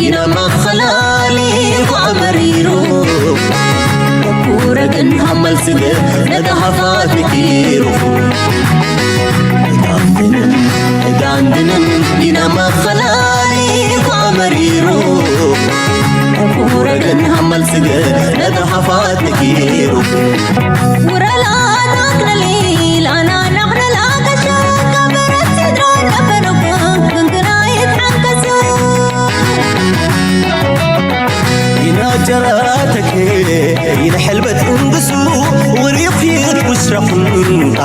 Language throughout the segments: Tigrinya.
ኢና መኸላሊ ኳ መሪሩ ኩረግን ሃመል ስገ ነታ ሃፋት ንኪሩ ጋንድንን ጋንድንን ኢና መኸላሊ ኳ መሪሩ ኩረግን ሃመል ስገ ነታ ሃፋት ንኪሩ ውረላ ናክነሊ ላና ናክነላ ከሸካ በረት ስድራ ነበረኩም ክንግና ይትሓንከሱ ኢና ጀራተክ ኢለ ሕልበት እንግሱ ውሪኺት ውስረኹም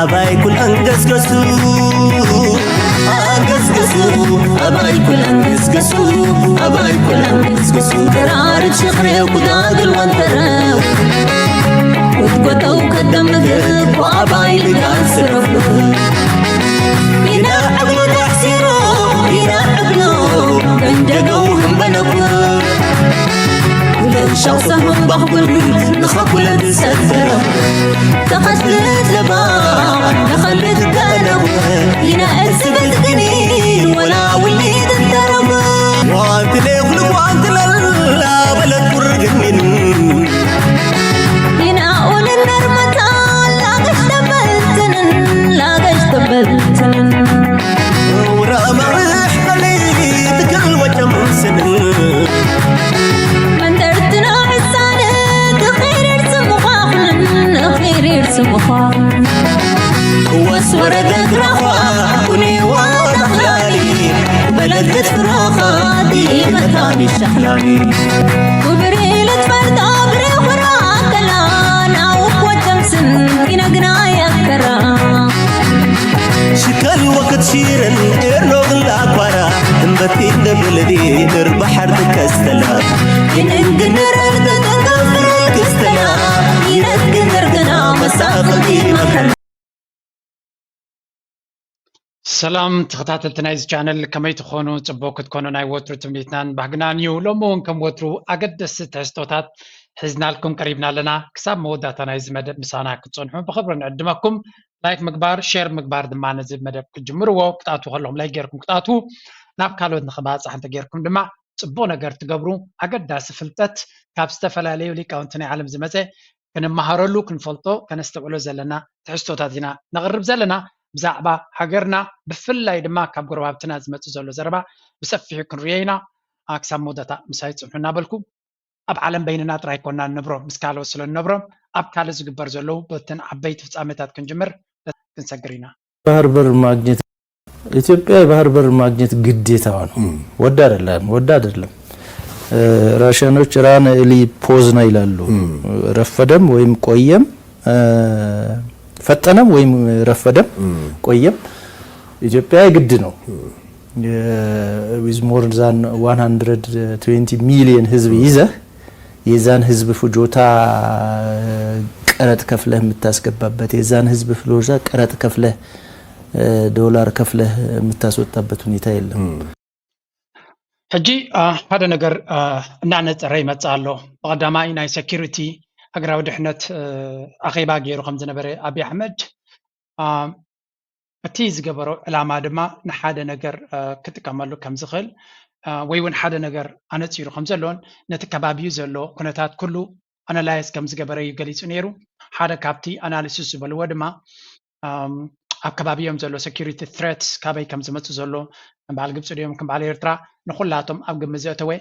ኣባይ ኩል ኣንገስገሱ ኣንገስገሱ ኣባይ ኩል ኣንገስገሱ ኣባይ ኩል ኣንገስገሱ ተራርድ ሽኽሬው ኩዳግል ወንተረው ክትጎተው ከደምግብ ኣባይ ልጋን ስረፉ ኢና ዕግሉ ተሕሲሩ ኢና ዕግሉ መንደገው ህንበነኩ ለንሻው ሰሙን ባኽጉል ንኸኩለ ዝሰገረ ተኸትልት ለባ ንኸልት ደነው ኢና እዝብል ግኒ ወላ ውሊድ እንተረቡ ዋንትለ ኩሉ ዋንትለላ በለት ቁርግኒን ኢና ኡልን ነርመታ ላገሽ ተበልትንን ላገሽ ተበልትንን ውራ ማርሕ በሊ ትክል ወጨም ስንን መንደርትና ሕሳነ ክኺሪር ስምዃኹንን ክኺሪር ስምዃኹን ክወስ ወረደ ግራዃ ኩኒ ዋዳኽላሊ በለገት ፍራኻ ዲመታኒ ሸኽላኒ ክብሪ ልትፈርዶ ብሪ ኹራ ከላን ኣውቆ ጀምስን ይነግና ያከራ ሽከል ወቅት ሲርን ኤርኖግን ላኳራ እምበቲ እንደብልዲ ንርባሓር ትከስተላ ይንግንረር ተጠንቀፍረል ክስተላ ይነግንር ግና መሳቕልቲ መከላ ሰላም ተኸታተልቲ ናይዚ ቻነል ከመይ ትኾኑ? ጽቡቕ ክትኮኑ ናይ ወትሩ ትምኒትናን ባህግናን እዩ። ሎሚ እውን ከም ወትሩ ኣገደስቲ ትሕዝቶታት ሒዝናልኩም ቀሪብና ኣለና። ክሳብ መወዳእታ ናይዚ መደብ ምሳና ክትጸንሑ ብኽብሪ ንዕድመኩም። ላይክ ምግባር፣ ሼር ምግባር ድማ ነዚ መደብ ክትጅምርዎ፣ ክትኣትዉ ከለኹም ላይክ ጌርኩም ክትኣትዉ፣ ናብ ካልኦት ንኽባጻሕ እንተጌርኩም ድማ ጽቡቕ ነገር ትገብሩ። ኣገዳሲ ፍልጠት ካብ ዝተፈላለዩ ሊቃውንቲ ናይ ዓለም ዝመጸ ክንመሃረሉ ክንፈልጦ ከነስተውዕሎ ዘለና ትሕዝቶታት ኢና ነቕርብ ዘለና ብዛዕባ ሃገርና ብፍላይ ድማ ካብ ጎረባብትና ዝመጽእ ዘሎ ዘረባ ብሰፊሑ ክንርዮ ኢና ክሳብ መወዳእታ ምሳይ ጽንሑ እናበልኩ ኣብ ዓለም በይንና ጥራይ ኮና ንነብሮ ምስ ካልኦት ስለ ንነብሮ ኣብ ካልእ ዝግበር ዘለዉ በተን ዓበይቲ ፍጻሜታት ክንጅምር ክንሰግር ኢና ባህር በር ማግኘት ኢትዮጵያ የባህር በር ማግኘት ግዴታዋ ነው። ወዳ አይደለም ወዳ አይደለም። ራሽያኖች ራን ኤሊ ፖዝና ይላሉ። ረፈደም ወይም ቆየም ፈጠነም ወይም ረፈደም ቆየም ኢትዮጵያ የግድ ነው። With more than one hundred twenty million ህዝብ ይዘህ የዛን ህዝብ ፍጆታ ቀረጥ ከፍለህ የምታስገባበት የዛን ህዝብ ፍጆታ ቀረጥ ከፍለህ ዶላር ከፍለህ የምታስወጣበት ሁኔታ የለም። ሕጂ ሓደ ነገር እናነፀረ ይመፅእ ኣሎ። ብቐዳማይ ናይ ሴኪሪቲ ሃገራዊ ድሕነት ኣኼባ ገይሩ ከም ዝነበረ ኣብይ ኣሕመድ እቲ ዝገበሮ ዕላማ ድማ ንሓደ ነገር ክጥቀመሉ ከም ዝኽእል ወይ እውን ሓደ ነገር ኣነፂሩ ከም ዘሎን ነቲ ከባቢኡ ዘሎ ኩነታት ኩሉ ኣናላይዝ ከም ዝገበረ እዩ ገሊፁ ነይሩ። ሓደ ካብቲ ኣናሊሲስ ዝበልዎ ድማ ኣብ ከባቢኦም ዘሎ ሴኪሪቲ ትሬትስ ካበይ ከም ዝመፅእ ዘሎ ከም በዓል ግብፂ ድዮም ከም በዓል ኤርትራ ንኩላቶም ኣብ ግምት ዘእተወ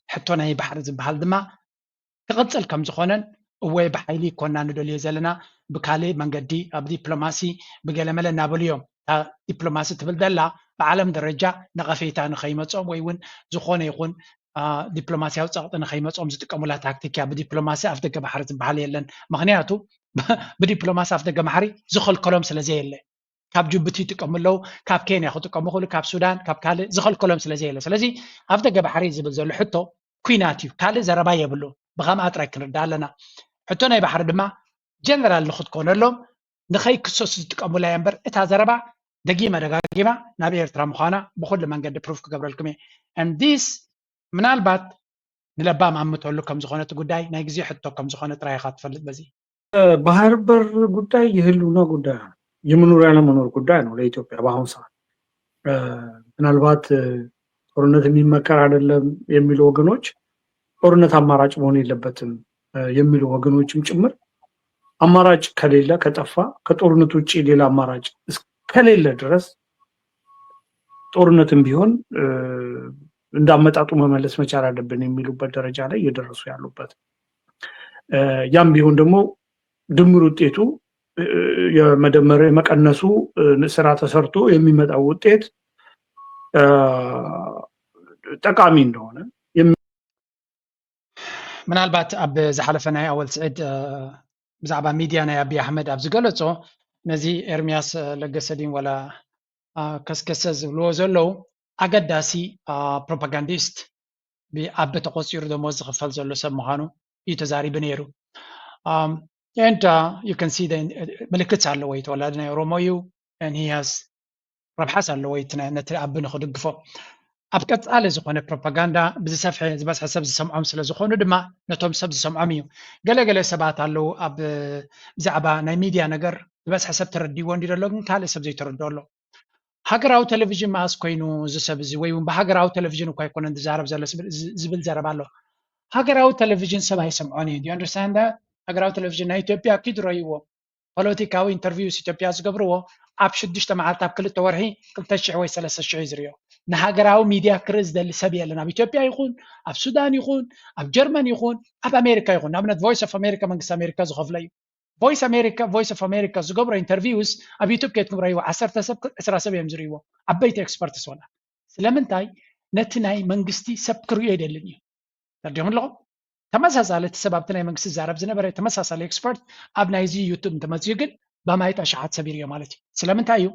ሕቶ ናይ ባሕሪ ዝበሃል ድማ ክቕፅል ከም ዝኾነን እወ ብሓይሊ ይኮና ንደልዮ ዘለና ብካልእ መንገዲ ኣብ ዲፕሎማሲ ብገለመለ እናበሉ እዮም እታ ዲፕሎማሲ ትብል ዘላ ብዓለም ደረጃ ነቐፌታ ንኸይመፆም ወይ እውን ዝኾነ ይኹን ዲፕሎማሲያዊ ፀቕጢ ንኸይመፆም ዝጥቀሙላ ታክቲክ እያ። ብዲፕሎማሲ ኣፍ ደገ ባሕሪ ዝበሃል የለን። ምኽንያቱ ብዲፕሎማሲ ኣፍ ደገ ባሕሪ ዝኸልከሎም ስለ ዘየለ ካብ ጅቡቲ ይጥቀሙ ኣለዉ፣ ካብ ኬንያ ክጥቀሙ ይኽእሉ፣ ካብ ሱዳን፣ ካብ ካልእ ዝኸልከሎም ስለ ዘየለ። ስለዚ ኣፍ ደገ ባሕሪ ዝብል ዘሎ ሕቶ ኲናት እዩ፣ ካልእ ዘረባ የብሉ። ብኸምኣ ጥራይ ክንርዳእ ኣለና። ሕቶ ናይ ባሕሪ ድማ ጀነራል ንኽትኮነሎም ንኸይክሰሱ ዝጥቀሙላ እያ እምበር እታ ዘረባ ደጊመ ደጋጊማ ናብ ኤርትራ ምዃና ብኹሉ መንገዲ ፕሩፍ ክገብረልኩም እየ። And this ምናልባት ንለባም ኣምተሉ ከም ዝኾነ እቲ ጉዳይ ናይ ግዜ ሕቶ ከም ዝኾነ ጥራይ ኢኻ ትፈልጥ በዚ። ባህር በር ጉዳይ የህልውና ጉዳይ ነው። የመኖር ያለመኖር ጉዳይ ነው ለኢትዮጵያ በአሁኑ ሰዓት። ምናልባት ጦርነት የሚመከር አይደለም የሚሉ ወገኖች ጦርነት አማራጭ መሆን የለበትም የሚሉ ወገኖችም ጭምር አማራጭ ከሌለ ከጠፋ ከጦርነት ውጭ ሌላ አማራጭ እስከሌለ ድረስ ጦርነትም ቢሆን እንዳመጣጡ መመለስ መቻል አለብን የሚሉበት ደረጃ ላይ እየደረሱ ያሉበት ያም ቢሆን ደግሞ ድምር ውጤቱ የመደመር የመቀነሱ ስራ ተሰርቶ የሚመጣው ውጤት ጠቃሚ እንደሆነ ምናልባት ኣብ ዝሓለፈ ናይ ኣወል ስዒድ ብዛዕባ ሚድያ ናይ ኣብይ ኣሕመድ ኣብ ዝገለጾ ነዚ ኤርሚያስ ለገሰ ድን ወላ ከስከሰ ዝብልዎ ዘለዉ ኣገዳሲ ፕሮፓጋንዲስት ብኣቢ ተቆፂሩ ደሞዝ ዝኽፈል ዘሎ ሰብ ምዃኑ እዩ ተዛሪቡ ነይሩ። And you can see ምልክት ኣለዎ እዩ ተወላዲ ናይ ኦሮሞ እዩ and he has ረብሓስ ኣለዎ ነቲ ኣቢ ንክድግፎ ኣብ ቀፃሊ ዝኾነ ፕሮፓጋንዳ ብዝሰፍሐ ዝበዝሐ ሰብ ዝሰምዖም ስለ ዝኾኑ ድማ ነቶም ሰብ ዝሰምዖም እዩ። ገለገለ ሰባት ኣለዉ ኣብ ብዛዕባ ናይ ሚድያ ነገር ዝበዝሐ ሰብ ተረዲዎ እንዲ ዘሎ ግን ካልእ ሰብ ዘይተረድኦ ኣሎ። ሃገራዊ ቴሌቪዥን መኣስ ኮይኑ እዚ ሰብ እዚ ወይ እውን ብሃገራዊ ቴሌቪዥን እኳ ኣይኮነን ዝዛረብ ዘሎ ዝብል ዘረባ ኣሎ። ሃገራዊ ቴሌቪዥን ሰብ ኣይሰምዖን እዩ። Do you understand that? ሃገራዊ ቴሌቪዥን ናይ ኢትዮጵያ ኪድ ረይዎ ፖለቲካዊ ኢንተርቪውስ ኢትዮጵያ ዝገብርዎ ኣብ ሽዱሽተ መዓልቲ ኣብ ክልተ ወርሒ ክልተ ሽሕ ወይ ሰለስተ ሽሕ እዩ ዝርዮ። ንሃገራዊ ሚድያ ክርኢ ዝደሊ ሰብ የለን። ኣብ ኢትዮጵያ ይኹን ኣብ ሱዳን ይኹን ኣብ ጀርመን ይኹን ኣብ ኣሜሪካ ይኹን ንኣብነት ቮይስ ኦፍ ኣሜሪካ መንግስቲ ኣሜሪካ ዝኸፍሎ እዩ። ቮይስ ኣሜሪካ ቮይስ ኦፍ ኣሜሪካ ዝገብሮ ኢንተርቪውስ ኣብ ዩቱብ ከይትኩም ረይዎ ዓሰርተ ሰብ ዕስራ ሰብ እዮም ዝርእይዎ ዓበይቲ ኤክስፐርትስ ወላ ስለምንታይ ነቲ ናይ መንግስቲ ሰብ ክርእዮ ይደልን እዩ። ተርዲኹም ኣለኹም ተመሳሳሊ እቲ ሰብ ኣብቲ ናይ መንግስቲ ዝዛረብ ዝነበረ ተመሳሳሊ ኤክስፐርት ኣብ ናይዚ ዩቱብ እንተመፅኡ ግን በማይት ኣሽሓት ሰብ ይርእዮ ማለት እዩ። ስለምንታይ እዩ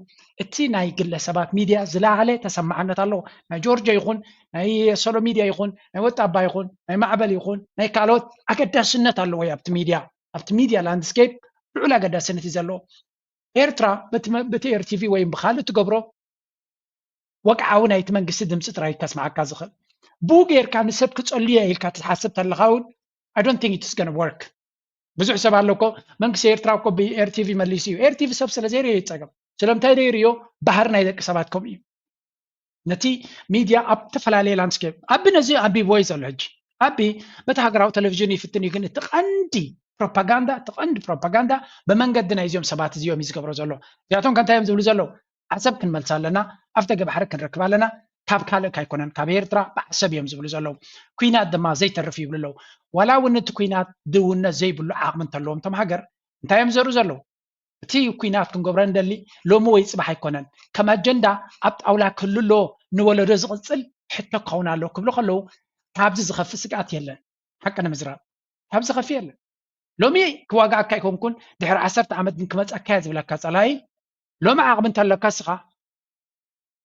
እቲ ናይ ግለሰባት ሚድያ ዝለዓለ ተሰማዕነት ኣለዎ። ናይ ጆርጆ ይኹን ናይ ሶሎ ሚድያ ይኹን ናይ ወጣባ ይኹን ናይ ማዕበል ይኹን ናይ ካልኦት ኣገዳስነት ኣለዎ ኣብቲ ሚድያ ኣብቲ ሚድያ ላንድስኬፕ ልዑል ኣገዳስነት እዩ ዘለዎ። ኤርትራ በቲ ኤርቲቪ ወይ ብካልእ ትገብሮ ወግዓዊ ናይቲ መንግስቲ ድምፂ ጥራይ ከስምዓካ ዝኽእል ብኡ ጌርካ ንሰብ ክፀልዮ ኢልካ ትሓስብ ተለካ እውን I don't think it's gonna work። ብዙሕ ሰብ ኣሎ እኮ መንግስቲ ኤርትራ እኮ ብኤርቲቪ መሊሱ እዩ። ኤርቲቪ ሰብ ስለ ዘይርእዮ ይፀገም። ስለምንታይ ዘይርእዮ ባህሪ ናይ ደቂ ሰባት ከምኡ እዩ። ነቲ ሚድያ ኣብ ዝተፈላለየ ላንድስኬፕ ኣቢ ነዚ ኣቢ ቦይ ዘሎ ሕጂ ኣቢ በቲ ሃገራዊ ቴሌቪዥን ይፍትን እዩ ግን እቲ ቀንዲ ፕሮፓጋንዳ እቲ ቀንዲ ፕሮፓጋንዳ ብመንገዲ ናይዚኦም ሰባት እዚኦም እዩ ዝገብሮ ዘሎ እዚኣቶም ከ እንታይ እዮም ዝብሉ ዘለዉ ዓሰብ ክንመልሳ ኣለና ኣፍደገ ባሕሪ ክንረክብ ኣለና ካብ ካልእ ካይኮነን ካብ ኤርትራ ብዓሰብ እዮም ዝብሉ ዘለዉ ኩናት ድማ ዘይተርፍ ይብሉ ኣለዉ ዋላ እውን እቲ ኩናት ድውነት ዘይብሉ ዓቕሚ እንተለዎም እቶም ሃገር እንታይ እዮም ዘሩ ዘለዉ እቲ ኩናት ክንገብሮ ንደሊ ሎሚ ወይ ፅባሕ ኣይኮነን ከም ኣጀንዳ ኣብ ጣውላ ክህሉ ኣለዎ ንወለዶ ዝቕፅል ሕቶ ክኸውን ኣለዎ ክብሉ ከለዉ ካብዚ ዝኸፍእ ስግኣት የለን ሓቂ ንምዝራብ ካብዚ ከፊ የለን ሎሚ ክዋጋኣካ ኣይኮንኩን ድሕሪ ዓሰርተ ዓመት ግን ክመፀካ እየ ዝብለካ ፀላኢ ሎሚ ዓቕሚ እንተለካ እስኻ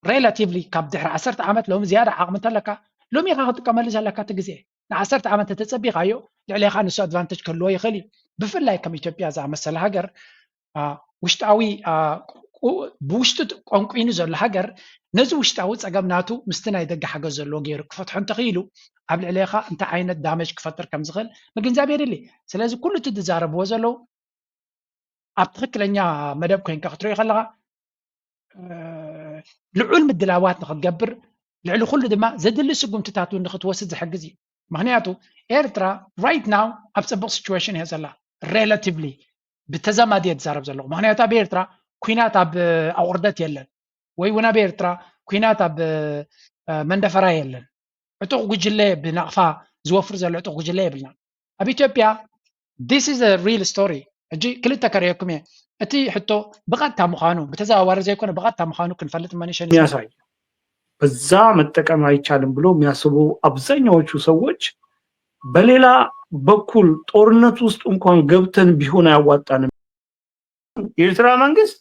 relatively ካብ ድሕሪ ዓሰርተ ዓመት ሎሚ ዝያዳ ዓቕሚ እንተለካ ሎሚ ኢኻ ክጥቀመሉ ዘለካ እቲ ግዜ ንዓሰርተ ዓመት ተተፀቢኻዮ ልዕሌኻ ንሱ advantage ክህልዎ ይኽእል እዩ ብፍላይ ከም ኢትዮጵያ ዝኣመሰለ ሃገር ውሽጣዊ ብውሽጡ ቆንቁኑ ዘሎ ሃገር ነዚ ውሽጣዊ ፀገም ናቱ ምስቲ ናይ ደገ ሓገዝ ዘለዎ ገይሩ ክፈትሖ እንተኽኢሉ ኣብ ልዕሌኻ እንታይ ዓይነት damage ክፈጥር ከም ዝኽእል ምግንዛብ የድሊ ስለዚ ኩሉ እቲ ዝዛረብዎ ዘለዉ ኣብ ትኽክለኛ መደብ ኮይንካ ክትሪኦ ከለኻ ልዑል ምድላዋት ንክትገብር ልዕሊ ኩሉ ድማ ዘድሊ ስጉምትታት እውን ንክትወስድ ዝሕግዝ እዩ ምክንያቱ ኤርትራ right now ኣብ ፅቡቅ situation እያ ዘላ relatively ብተዛማዲ እየ ዝዛረብ ዘለኹ ምክንያቱ ኣብ ኤርትራ ኩናት ኣብ ኣቁርደት የለን ወይ እውን ኣብ ኤርትራ ኩናት ኣብ መንደፈራ የለን ዕጡቕ ጉጅለ ብናቕፋ ዝወፍር ዘሎ ዕጡቕ ጉጅለ የብልና ኣብ ኢትዮጵያ this is a real story ሕጂ ክልተ ከርእየኩም እየ እቲ ሕቶ ብቐጥታ ምዃኑ ብተዘዋዋሪ ዘይኮነ ብቐጥታ ምዃኑ ክንፈልጥ መንሸን የሚያሳይ በዛ መጠቀም አይቻልም ብሎ የሚያስቡ አብዛኛዎቹ ሰዎች በሌላ በኩል ጦርነት ውስጥ እንኳን ገብተን ቢሆን አያዋጣንም። የኤርትራ መንግስት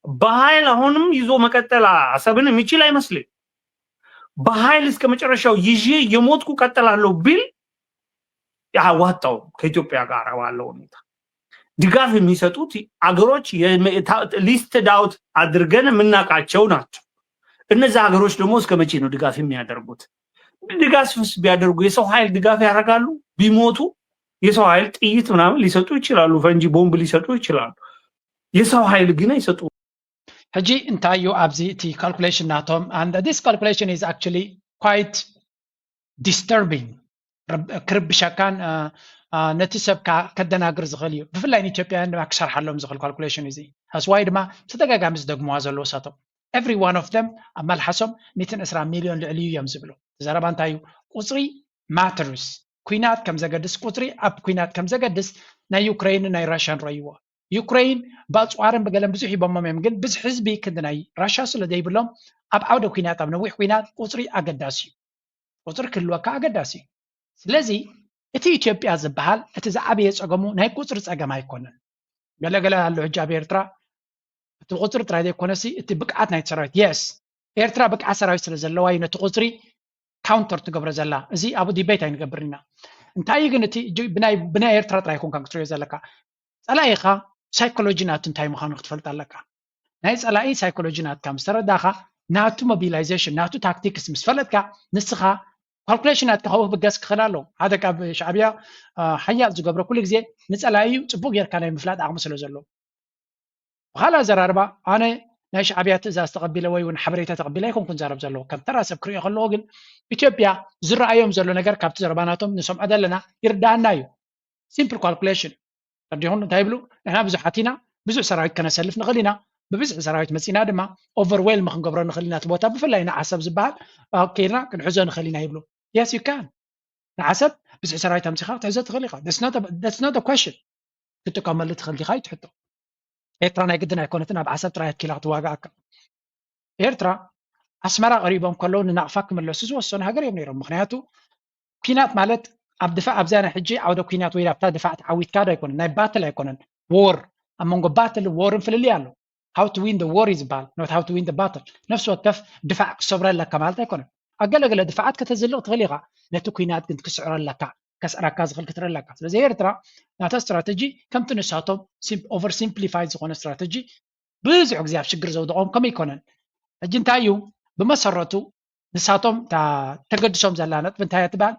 በኃይል አሁንም ይዞ መቀጠል አሰብን የሚችል አይመስልም። በኃይል እስከ መጨረሻው ይዤ የሞትኩ ቀጥላለሁ ቢል አያዋጣውም። ከኢትዮጵያ ጋር ባለው ሁኔታ ድጋፍ የሚሰጡት አገሮች listed out አድርገን የምናውቃቸው ናቸው። እነዚህ ሀገሮች ደግሞ እስከ መቼ ነው ድጋፍ የሚያደርጉት? ድጋፍስ ቢያደርጉ የሰው ኃይል ድጋፍ ያደርጋሉ? ቢሞቱ የሰው ኃይል ጥይት ምናምን ሊሰጡ ይችላሉ፣ ፈንጂ ቦምብ ሊሰጡ ይችላሉ። የሰው ኃይል ግን አይሰጡም። ሕጂ እንታይ እዩ ኣብዚ እቲ calculation ናቶም and this calculation is actually quite disturbing፣ ክርብሸካን ነቲ ሰብ ከደናግር ዝኽእል እዩ። ብፍላይ ንኢትዮጵያውያን ድማ ክሰርሓሎም ዝኽእል calculation እዩ። እዚ ኣስዋይ ድማ ብተደጋጋሚ ዝደግምዋ ዘለዉ ሳቶም every one of them ኣብ መልሓሶም ሚእትን ዕስራ ሚልዮን ልዕሊ እዩ እዮም ዝብሉ። ዘረባ እንታይ እዩ? ቁፅሪ matters። ኩናት ከም ዘገድስ፣ ቁፅሪ ኣብ ኩናት ከም ዘገድስ ናይ ዩክሬንን ናይ ራሽያን ረይዎ። ዩክሬን ብኣፅዋርን ብገለን ብዙሕ ሂቦሞም እዮም፣ ግን ብዙሕ ህዝቢ ክንዲ ናይ ራሽያ ስለ ዘይብሎም ኣብ ዓውደ ኩናት፣ ኣብ ነዊሕ ኩናት ቁፅሪ ኣገዳሲ እዩ። ቁፅሪ ክህልወካ ኣገዳሲ እዩ። ስለዚ እቲ ኢትዮጵያ ዝበሃል እቲ ዝዓበየ ፀገሙ ናይ ቁፅሪ ፀገም ኣይኮነን። ገለገለ ኣሎ ሕጂ ኣብ ኤርትራ እቲ ቁፅሪ ጥራይ ዘይኮነሲ እቲ ብቅዓት ናይቲ ሰራዊት። የስ፣ ኤርትራ ብቅዓት ሰራዊት ስለ ዘለዋ እዩ ነቲ ቁፅሪ counter ትገብሮ ዘላ። እዚ ኣብ debate ኣይንገብርን ኢና። እንታይ እዩ ግን እቲ ብናይ ኤርትራ ጥራይ ኣይኮንካን ክትሪኦ ዘለካ፣ ፀላኢኻ ሳይኮሎጂ ናቱ እንታይ ምዃኑ ክትፈልጥ ኣለካ። ናይ ፀላኢ ሳይኮሎጂ ናትካ ምስ ተረዳእኻ፣ ናቱ mobilization፣ ናቱ tactics ምስ ፈለጥካ፣ ንስኻ calculation ናትካ ካብኡ ክብገስ ክኽእል ኣለዎ። ሓደ ካብ ሻዕብያ ሓያል ዝገብሮ ኩሉ ግዜ ንፀላኢኡ ፅቡቕ ጌርካ ናይ ምፍላጥ ዓቕሚ ስለ ዘለዎ። ብኻልእ ኣዘራርባ፣ ኣነ ናይ ሻዕብያ ትእዛዝ ተቐቢለ ወይ እውን ሓበሬታ ተቐቢለ ኣይኮንኩን ዛረብ ዘለዎ። ከም ተራ ሰብ ክሪኦ ከለዎ ግን ኢትዮጵያ ዝረኣዮም ዘሎ ነገር ካብቲ ዘረባ ናቶም ንሰምዖ ዘለና ይርዳኣና እዩ። Simple calculation። ተረዲኹም እንታይ ይብሉ? ንሕና ብዙሓት ኢና፣ ብዙሕ ሰራዊት ከነሰልፍ ንኽእል ኢና። ብብዝሒ ሰራዊት መፂና ድማ overwhelm ክንገብሮ ንኽእል ኢና እቲ ቦታ። ብፍላይ ንዓሰብ ዝበሃል ኬድና ክንሕዞ ንኽእል ኢና ይብሉ። Yes, you can። ንዓሰብ ብዝሒ ሰራዊት ኣምፂኻ ክትሕዞ ትኽእል ኢኻ። That's not a question። ክትጥቀመሉ ትኽእል ዲኻ እዩ እቲ ሕቶ። ኤርትራ ናይ ግድን ኣይኮነትን ኣብ ዓሰብ ጥራይ ኣትኪላ ክትዋጋኣካ። ኤርትራ ኣስመራ ቀሪቦም ከለዉ ንናቕፋ ክምለሱ ዝወሰኑ ሃገር እዮም ነይሮም። ምኽንያቱ ኲናት ማለት ኣብ ድፋዕ ኣብዛ ናይ ሕጂ ዓውደ ኲናት ወይ ኣብታ ድፋዕ ተዓዊትካ ዶ ኣይኮነን፣ ናይ ባትል ኣይኮነን። War፣ ኣብ መንጎ ባትል ዋርን ፍልልይ ኣሎ። How to win the war እዩ ዝበሃል፣ not how to win the battle። ነፍሲ ወከፍ ድፋዕ ክሰብሮ ኣለካ ማለት ኣይኮነን። ኣብ ገለገለ ድፋዓት ከተዝልቕ ትኽእል ኢኻ፣ ነቲ ኲናት ግን ክትስዕሮ ኣለካ፣ ከስዕረካ ዝኽእል ክትርኢ ኣለካ። ስለዚ ኤርትራ ናታ ስትራተጂ ከምቲ ንሳቶም over simplified ዝኾነ ስትራተጂ ብዙሕ ግዜ ኣብ ሽግር ዘውድቖም ከም ኣይኮነን። ሕጂ እንታይ እዩ ብመሰረቱ ንሳቶም እታ ተገድሶም ዘላ ነጥቢ እንታይ እያ ትበሃል?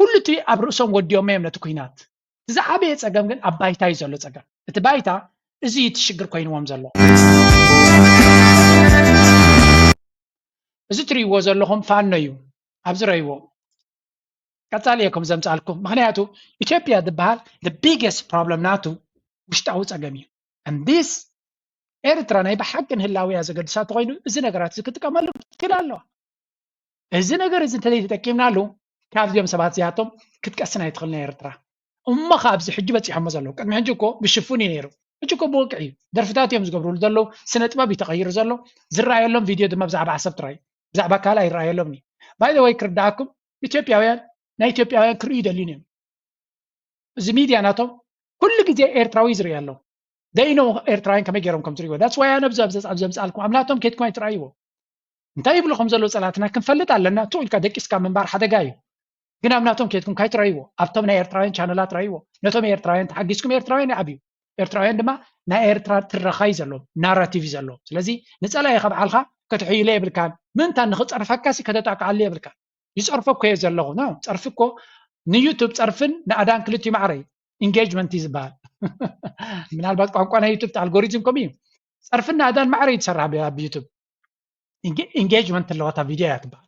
ኩሉ እቲ ኣብ ርእሶም ወዲኦም እዮም ነቲ ኲናት። እቲ ዝዓበየ ጸገም ግን ኣብ ባይታ እዩ ዘሎ ጸገም። እቲ ባይታ እዚ እዩ እቲ ሽግር ኮይንዎም ዘሎ። እዚ ትርእይዎ ዘለኹም ፋኖ እዩ። ኣብዚ ረእይዎ። ቀጻሊ እየ ከም ዘምጻልኩም። ምኽንያቱ ኢትዮጵያ ዝበሃል the biggest problem ናቱ ውሽጣዊ ጸገም እዩ። And this ኤርትራ ናይ ብሓቂ ንህላውያ ዘገድሳ ተኾይኑ እዚ ነገራት እዚ ክጥቀመሉ ትክእል ኣለዋ። እዚ ነገር እዚ እንተዘይተጠቂምናሉ ካብዚኦም ሰባት እዚኣቶም ክትቀስን ኣይትኽእልን ኤርትራ። እሞ ከ ኣብዚ ሕጂ በፂሖሞ ዘለዉ። ቅድሚ ሕጂ እኮ ብሽፉን እዩ ነይሩ። ሕጂ እኮ ብወግዒ እዩ። ደርፍታት እዮም ዝገብርሉ ዘለዉ። ስነ ጥበብ እዩ ተቐይሩ ዘሎ። ዝረኣየሎም ቪድዮ ድማ ብዛዕባ ዓሰብ ጥራይ እዩ። ብዛዕባ ካልእ ኣይረኣየሎምን እዩ። By the way ክርድኣኩም፣ ኢትዮጵያውያን ናይ ኢትዮጵያውያን ክርእዩ ይደልዩን እዮም። እዚ ሚድያ ናቶም ኩሉ ግዜ ኤርትራዊ ዝርኢ ኣለዉ። They know ኤርትራውያን ከመይ ገይሮም ከም ዝርእይዎ። That's why ኣነ ኣብዚ ኣብዚ ዘምፅኣልኩም ኣብ ናቶም ኬድኩም ኣይትረኣይዎ። እንታይ ይብሉ ከም ዘለዉ ፀላእትና ክንፈልጥ ኣለና። ቱቕ ኢልካ ደቂስካ ምንባር ሓደጋ እዩ። ግን ኣብ ናቶም ኬድኩም ካይትረኣይዎ። ኣብቶም ናይ ኤርትራውያን ቻነላት ረኣይዎ። ነቶም ኤርትራውያን ተሓጊዝኩም ኤርትራውያን ይዓብዩ። ኤርትራውያን ድማ ናይ ኤርትራ ትረኻ እዩ ዘለዎም፣ ናራቲቭ እዩ ዘለዎም። ስለዚ ንፀላኢኻ ባዕልኻ ከተሕይሎ የብልካን። ምእንታን ንኽፀርፈካ ሲ ከተጣቅዓሉ የብልካን። ይፀርፎ እኮ እየ ዘለኹ። No፣ ፀርፊ እኮ ንዩቱብ ፀርፍን ንኣዳን ክልቲኡ ማዕረ እዩ። ኢንጌጅመንት እዩ ዝበሃል። ምናልባት ቋንቋ ናይ ዩቱብ ኣልጎሪዝም ከምኡ እዩ። ፀርፍን ንኣዳን ማዕረ እዩ ትሰርሕ ኣብ ዩቱብ። ኢንጌጅመንት ኣለዋ እታ ቪድዮ እያ ትበሃል።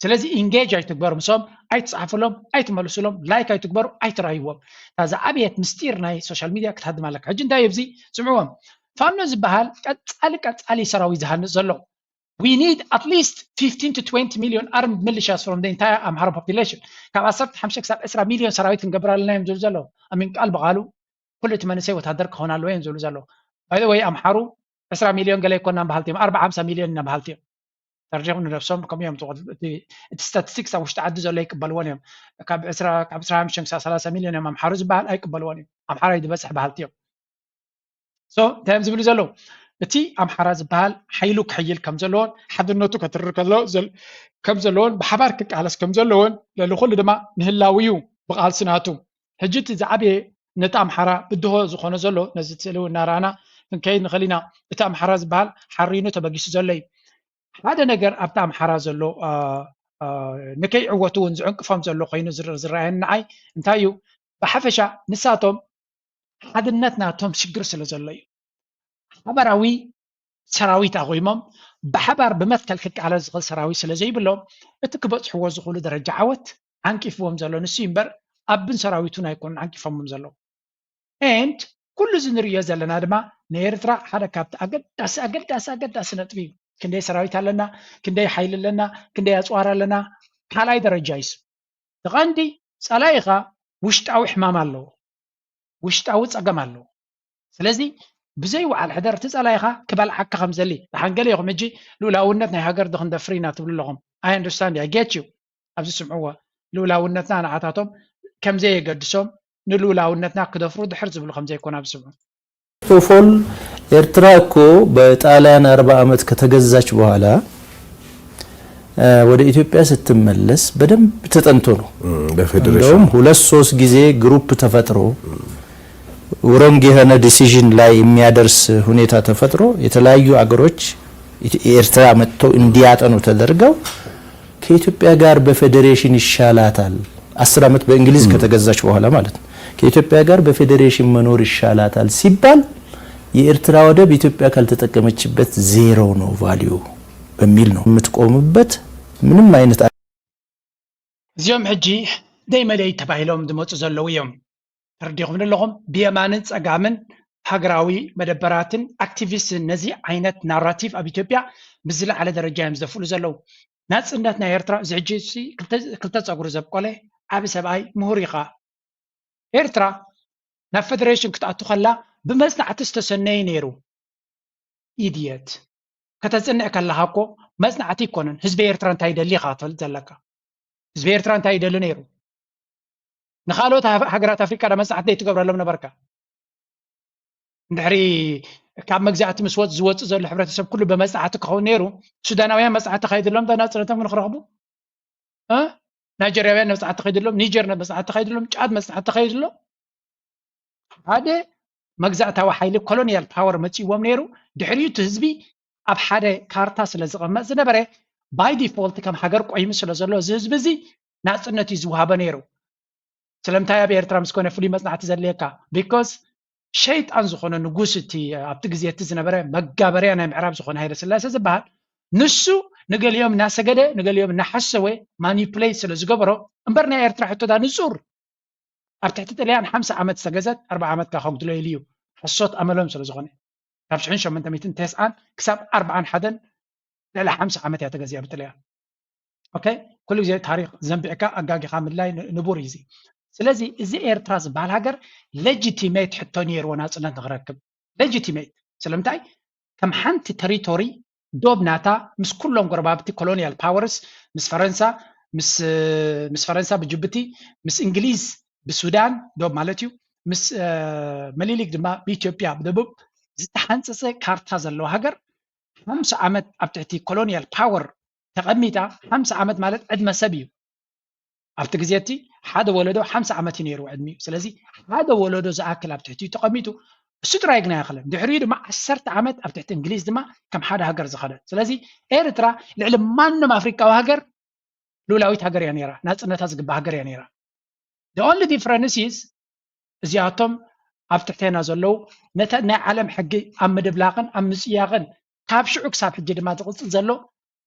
ስለዚ ኢንጌጅ ኣይትግበሩ፣ ምስኦም ኣይትፅሓፍሎም፣ ኣይትመልስሎም፣ ላይክ ኣይትግበሩ፣ ኣይትረኣይዎም። እታ ዝዓበየት ምስጢር ናይ ሶሻል ሚድያ ክትሃድም ኣለካ። ሕጂ እንታይ ኣብዚ ስምዕዎም፣ ፋኖ ዝበሃል ቀፃሊ ቀፃሊ ሰራዊት ዝሃንፅ ዘሎ። We need at least fifteen to twenty million armed militias from the entire Amhara population። ካብ ዓሰርተ ሓሙሽተ ክሳብ ዕስራ ሚልዮን ሰራዊት ክንገብር ኣለና እዮም ዝብሉ ዘለዉ። ኣሚን ቃል ብቃሉ ኩሉ እቲ መንእሰይ ወታደር ክኸውን ኣለዎ እዮም ዝብሉ ዘለዉ። By the way ኣምሓሩ ዕስራ ሚልዮን ገለ ኣይኮናን በሃልቲ እዮም፣ ኣርብዓ ሓምሳ ሚልዮን ኢና በሃልቲ እዮም። ተረዲኹም ንነብሶም ከምኡ እዮም ዝቖጽሩ። እቲ እቲ ስታቲስቲክስ ኣብ ውሽጢ ዓዲ ዘሎ ኣይቅበልዎን እዮም። ካብ ዕስራ ካብ ዕስራ ሓሙሽተ ክሳብ ሰላሳ ሚልዮን እዮም ኣምሓሩ ዝበሃል ኣይቅበልዎን እዮም። ኣምሓራይ ዝበዝሕ በሃልቲ እዮም። So እንታይ እዮም ዝብሉ ዘለዉ? እቲ ኣምሓራ ዝበሃል ሓይሉ ክሕይል ከም ዘለዎን ሓድነቱ ከትርር ከሎ ከም ዘለዎን ብሓባር ክቃለስ ከም ዘለዎን ልዕሊ ኩሉ ድማ ንህላዊኡ ብቓልሲ ናቱ ሕጂ እቲ ዝዓበየ ነቲ ኣምሓራ ብድሆ ዝኾነ ዘሎ ነዚ ስእሊ እውን እናረኣና ክንከይድ ንኽእል ኢና። እቲ ኣምሓራ ዝበሃል ሓሪኑ ተበጊሱ ዘሎ እዩ። ሓደ ነገር ኣብቲ ኣምሓራ ዘሎ ንከይዕወቱ እውን ዝዕንቅፎም ዘሎ ኮይኑ ዝረኣየኒ ንዓይ እንታይ እዩ፣ ብሓፈሻ ንሳቶም ሓድነት ናቶም ሽግር ስለ ዘሎ እዩ። ሓበራዊ ሰራዊት ኣቑሞም ብሓባር ብመትከል ክቃለስ ዝኽእል ሰራዊት ስለ ዘይብሎም፣ እቲ ክበጽሕዎ ዝኽእሉ ደረጃ ዓወት ዓንቂፍዎም ዘሎ ንሱ እዩ እምበር፣ ኣብን ሰራዊቱን ኣይኮኑን ዓንቂፎምዎም ዘለዉ። And ኩሉ እዚ ንርእዮ ዘለና ድማ ንኤርትራ ሓደ ካብቲ ኣገዳሲ ኣገዳሲ ኣገዳሲ ነጥቢ እዩ። ክንደይ ሰራዊት ኣለና፣ ክንደይ ሓይሊ ኣለና፣ ክንደይ ኣጽዋር ኣለና፣ ካልኣይ ደረጃ እዩ። እቲ ቀንዲ ጸላኢኻ ውሽጣዊ ሕማም ኣለዎ፣ ውሽጣዊ ጸገም ኣለዎ። ስለዚ ብዘይ ወዓል ሕደር እቲ ጸላኢኻ ክበልዓካ ከም ዘሊ። ደሓን ገለ ኢኹም ሕጂ ልኡላውነት ናይ ሃገር ዶ ክንደፍር ኢና ትብሉ ኣለኹም። I understand you, I get you። ኣብዚ ስምዕዎ፣ ልኡላውነትና ንዓታቶም ከም ዘየገድሶም፣ ንልኡላውነትና ክደፍሩ ድሕር ዝብሉ ከም ዘይኮኑ ኣብዚ ስምዑ። ፎል ኤርትራ እኮ በጣሊያን አርባ ዓመት ከተገዛች በኋላ ወደ ኢትዮጵያ ስትመለስ በደንብ ተጠንቶ ነው። እንደውም ሁለት ሶስት ጊዜ ግሩፕ ተፈጥሮ፣ ሮንግ የሆነ ዲሲዥን ላይ የሚያደርስ ሁኔታ ተፈጥሮ የተለያዩ አገሮች ኤርትራ መጥተው እንዲያጠኑ ተደርገው ከኢትዮጵያ ጋር በፌዴሬሽን ይሻላታል፣ አስር ዓመት በእንግሊዝ ከተገዛች በኋላ ማለት ነው። ከኢትዮጵያ ጋር በፌዴሬሽን መኖር ይሻላታል ሲባል የኤርትራ ወደብ ኢትዮጵያ ካልተጠቀመችበት ዜሮ ነው ቫሊዩ በሚል ነው የምትቆምበት። ምንም አይነት እዚኦም ሕጂ ደይ መለይ ተባሂሎም ዝመፁ ዘለዉ እዮም። ተረዲኹም ኣለኹም? ብየማንን ጸጋምን ሃገራዊ መደበራትን ኣክቲቪስትን ነዚ ዓይነት ናራቲቭ ኣብ ኢትዮጵያ ብዝለዓለ ደረጃ እዮም ዝደፍእሉ ዘለዉ። ናጽነት ናይ ኤርትራ እዚ ሕጂ ክልተ ጸጉሪ ዘብቆለ ዓቢ ሰብኣይ ምሁር ኢኻ። ኤርትራ ናብ ፌደሬሽን ክትኣቱ ከላ ብመጽናዕቲ ዝተሰነየ ነይሩ። ኢድየት። ከተጽንዕ ከለኻ እኮ መጽናዕቲ ኣይኮነን ህዝቢ ኤርትራ እንታይ ይደሊ ኢኻ ክትፈልጥ ዘለካ። ህዝቢ ኤርትራ እንታይ ይደሊ ነይሩ? ንኻልኦት ሃገራት ኣፍሪቃ ዳ መጽናዕቲ ዘይትገብረሎም ነበርካ? እንድሕሪ ካብ መግዛእቲ ምስ ወጽ ዝወጽእ ዘሎ ሕብረተሰብ ኩሉ ብመጽናዕቲ ክኸውን ነይሩ፣ ሱዳናውያን መጽናዕቲ ከይድሎም ዶ ናጽነቶም ንክረኽቡ? ናይጀርያውያን መጽናዕቲ ከይድሎም፣ ኒጀር መጽናዕቲ ከይድሎም፣ ጫድ መጽናዕቲ ከይድሎም፣ ሓደ መግዛእታዊ ሓይሊ ኮሎኒያል ፓወር መጺዎም ነይሩ። ድሕሪኡ እቲ ህዝቢ ኣብ ሓደ ካርታ ስለ ዝቐመጥ ዝነበረ ባይ ዲፎልት ከም ሃገር ቆይሙ ስለ ዘሎ እዚ ህዝቢ እዚ ናጽነት እዩ ዝወሃቦ ነይሩ። ስለምንታይ ኣብ ኤርትራ ምስ ኮነ ፍሉይ መጽናዕቲ ዘድልየካ? ቢኮዝ ሸይጣን ዝኾነ ንጉስ እቲ ኣብቲ ግዜ እቲ ዝነበረ መጋበርያ ናይ ምዕራብ ዝኾነ ሃይለ ስላሴ ዝበሃል ንሱ ንገሊኦም እናሰገደ ንገሊኦም እናሓሰወ ማኒፕሌት ስለ ዝገበሮ እምበር ናይ ኤርትራ ሕቶዳ ንጹር ኣብ ትሕቲ ጥልያን ሓምሳ ዓመት ዝተገዘት ኣርብዓ ዓመት ከጉድሎ ኢሉ እዩ። ሓሶት ኣመሎም ስለ ዝኾነ ካብ ሽሕን ሸሞንተ ሚእትን ተስዓን ክሳብ ኣርብዓን ሓደን ልዕሊ ሓምሳ ዓመት እያ ተገዚኣ ብጥልያን። ኦኬ ኩሉ ግዜ ታሪክ ዘንቢዕካ ኣጋጊኻ ምድላይ ንቡር እዩ። ስለዚ እዚ ኤርትራ ዝበሃል ሃገር ሌጂቲሜት ሕቶ ነይርዎ ናፅነት ንክረክብ ሌጂቲሜት። ስለምንታይ ከም ሓንቲ ተሪቶሪ ዶብ ናታ ምስ ኩሎም ጎረባብቲ ኮሎኒያል ፓወርስ ምስ ፈረንሳ ምስ ፈረንሳ ብጅቡቲ ምስ እንግሊዝ ብሱዳን ዶብ ማለት እዩ ምስ ምኒሊክ ድማ ብኢትዮጵያ ብደቡብ ዝተሓንፀፀ ካርታ ዘለዎ ሃገር ሓምሳ ዓመት ኣብ ትሕቲ ኮሎኒያል ፓወር ተቐሚጣ ሓምሳ ዓመት ማለት ዕድመ ሰብ እዩ። ኣብቲ ግዜ እቲ ሓደ ወለዶ ሓምሳ ዓመት እዩ ነይሩ ዕድሚኡ። ስለዚ ሓደ ወለዶ ዝኣክል ኣብ ትሕቲኡ ተቐሚጡ እሱ ጥራይ ግን ኣይኣኸለን። ድሕሪኡ ድማ ዓሰርተ ዓመት ኣብ ትሕቲ እንግሊዝ ድማ ከም ሓደ ሃገር ዝኸደት። ስለዚ ኤርትራ ልዕሊ ማንም ኣፍሪቃዊ ሃገር ልኡላዊት ሃገር እያ ነይራ፣ ናጽነታ ዝግባእ ሃገር እያ ነይራ። The only difference is እዚኣቶም ኣብ ትሕቴና ዘለዉ ነተ ናይ ዓለም ሕጊ ኣብ ምድብላቕን ኣብ ምጽያቕን ካብ ሽዑ ክሳብ ሕጂ ድማ ዝቕጽል ዘሎ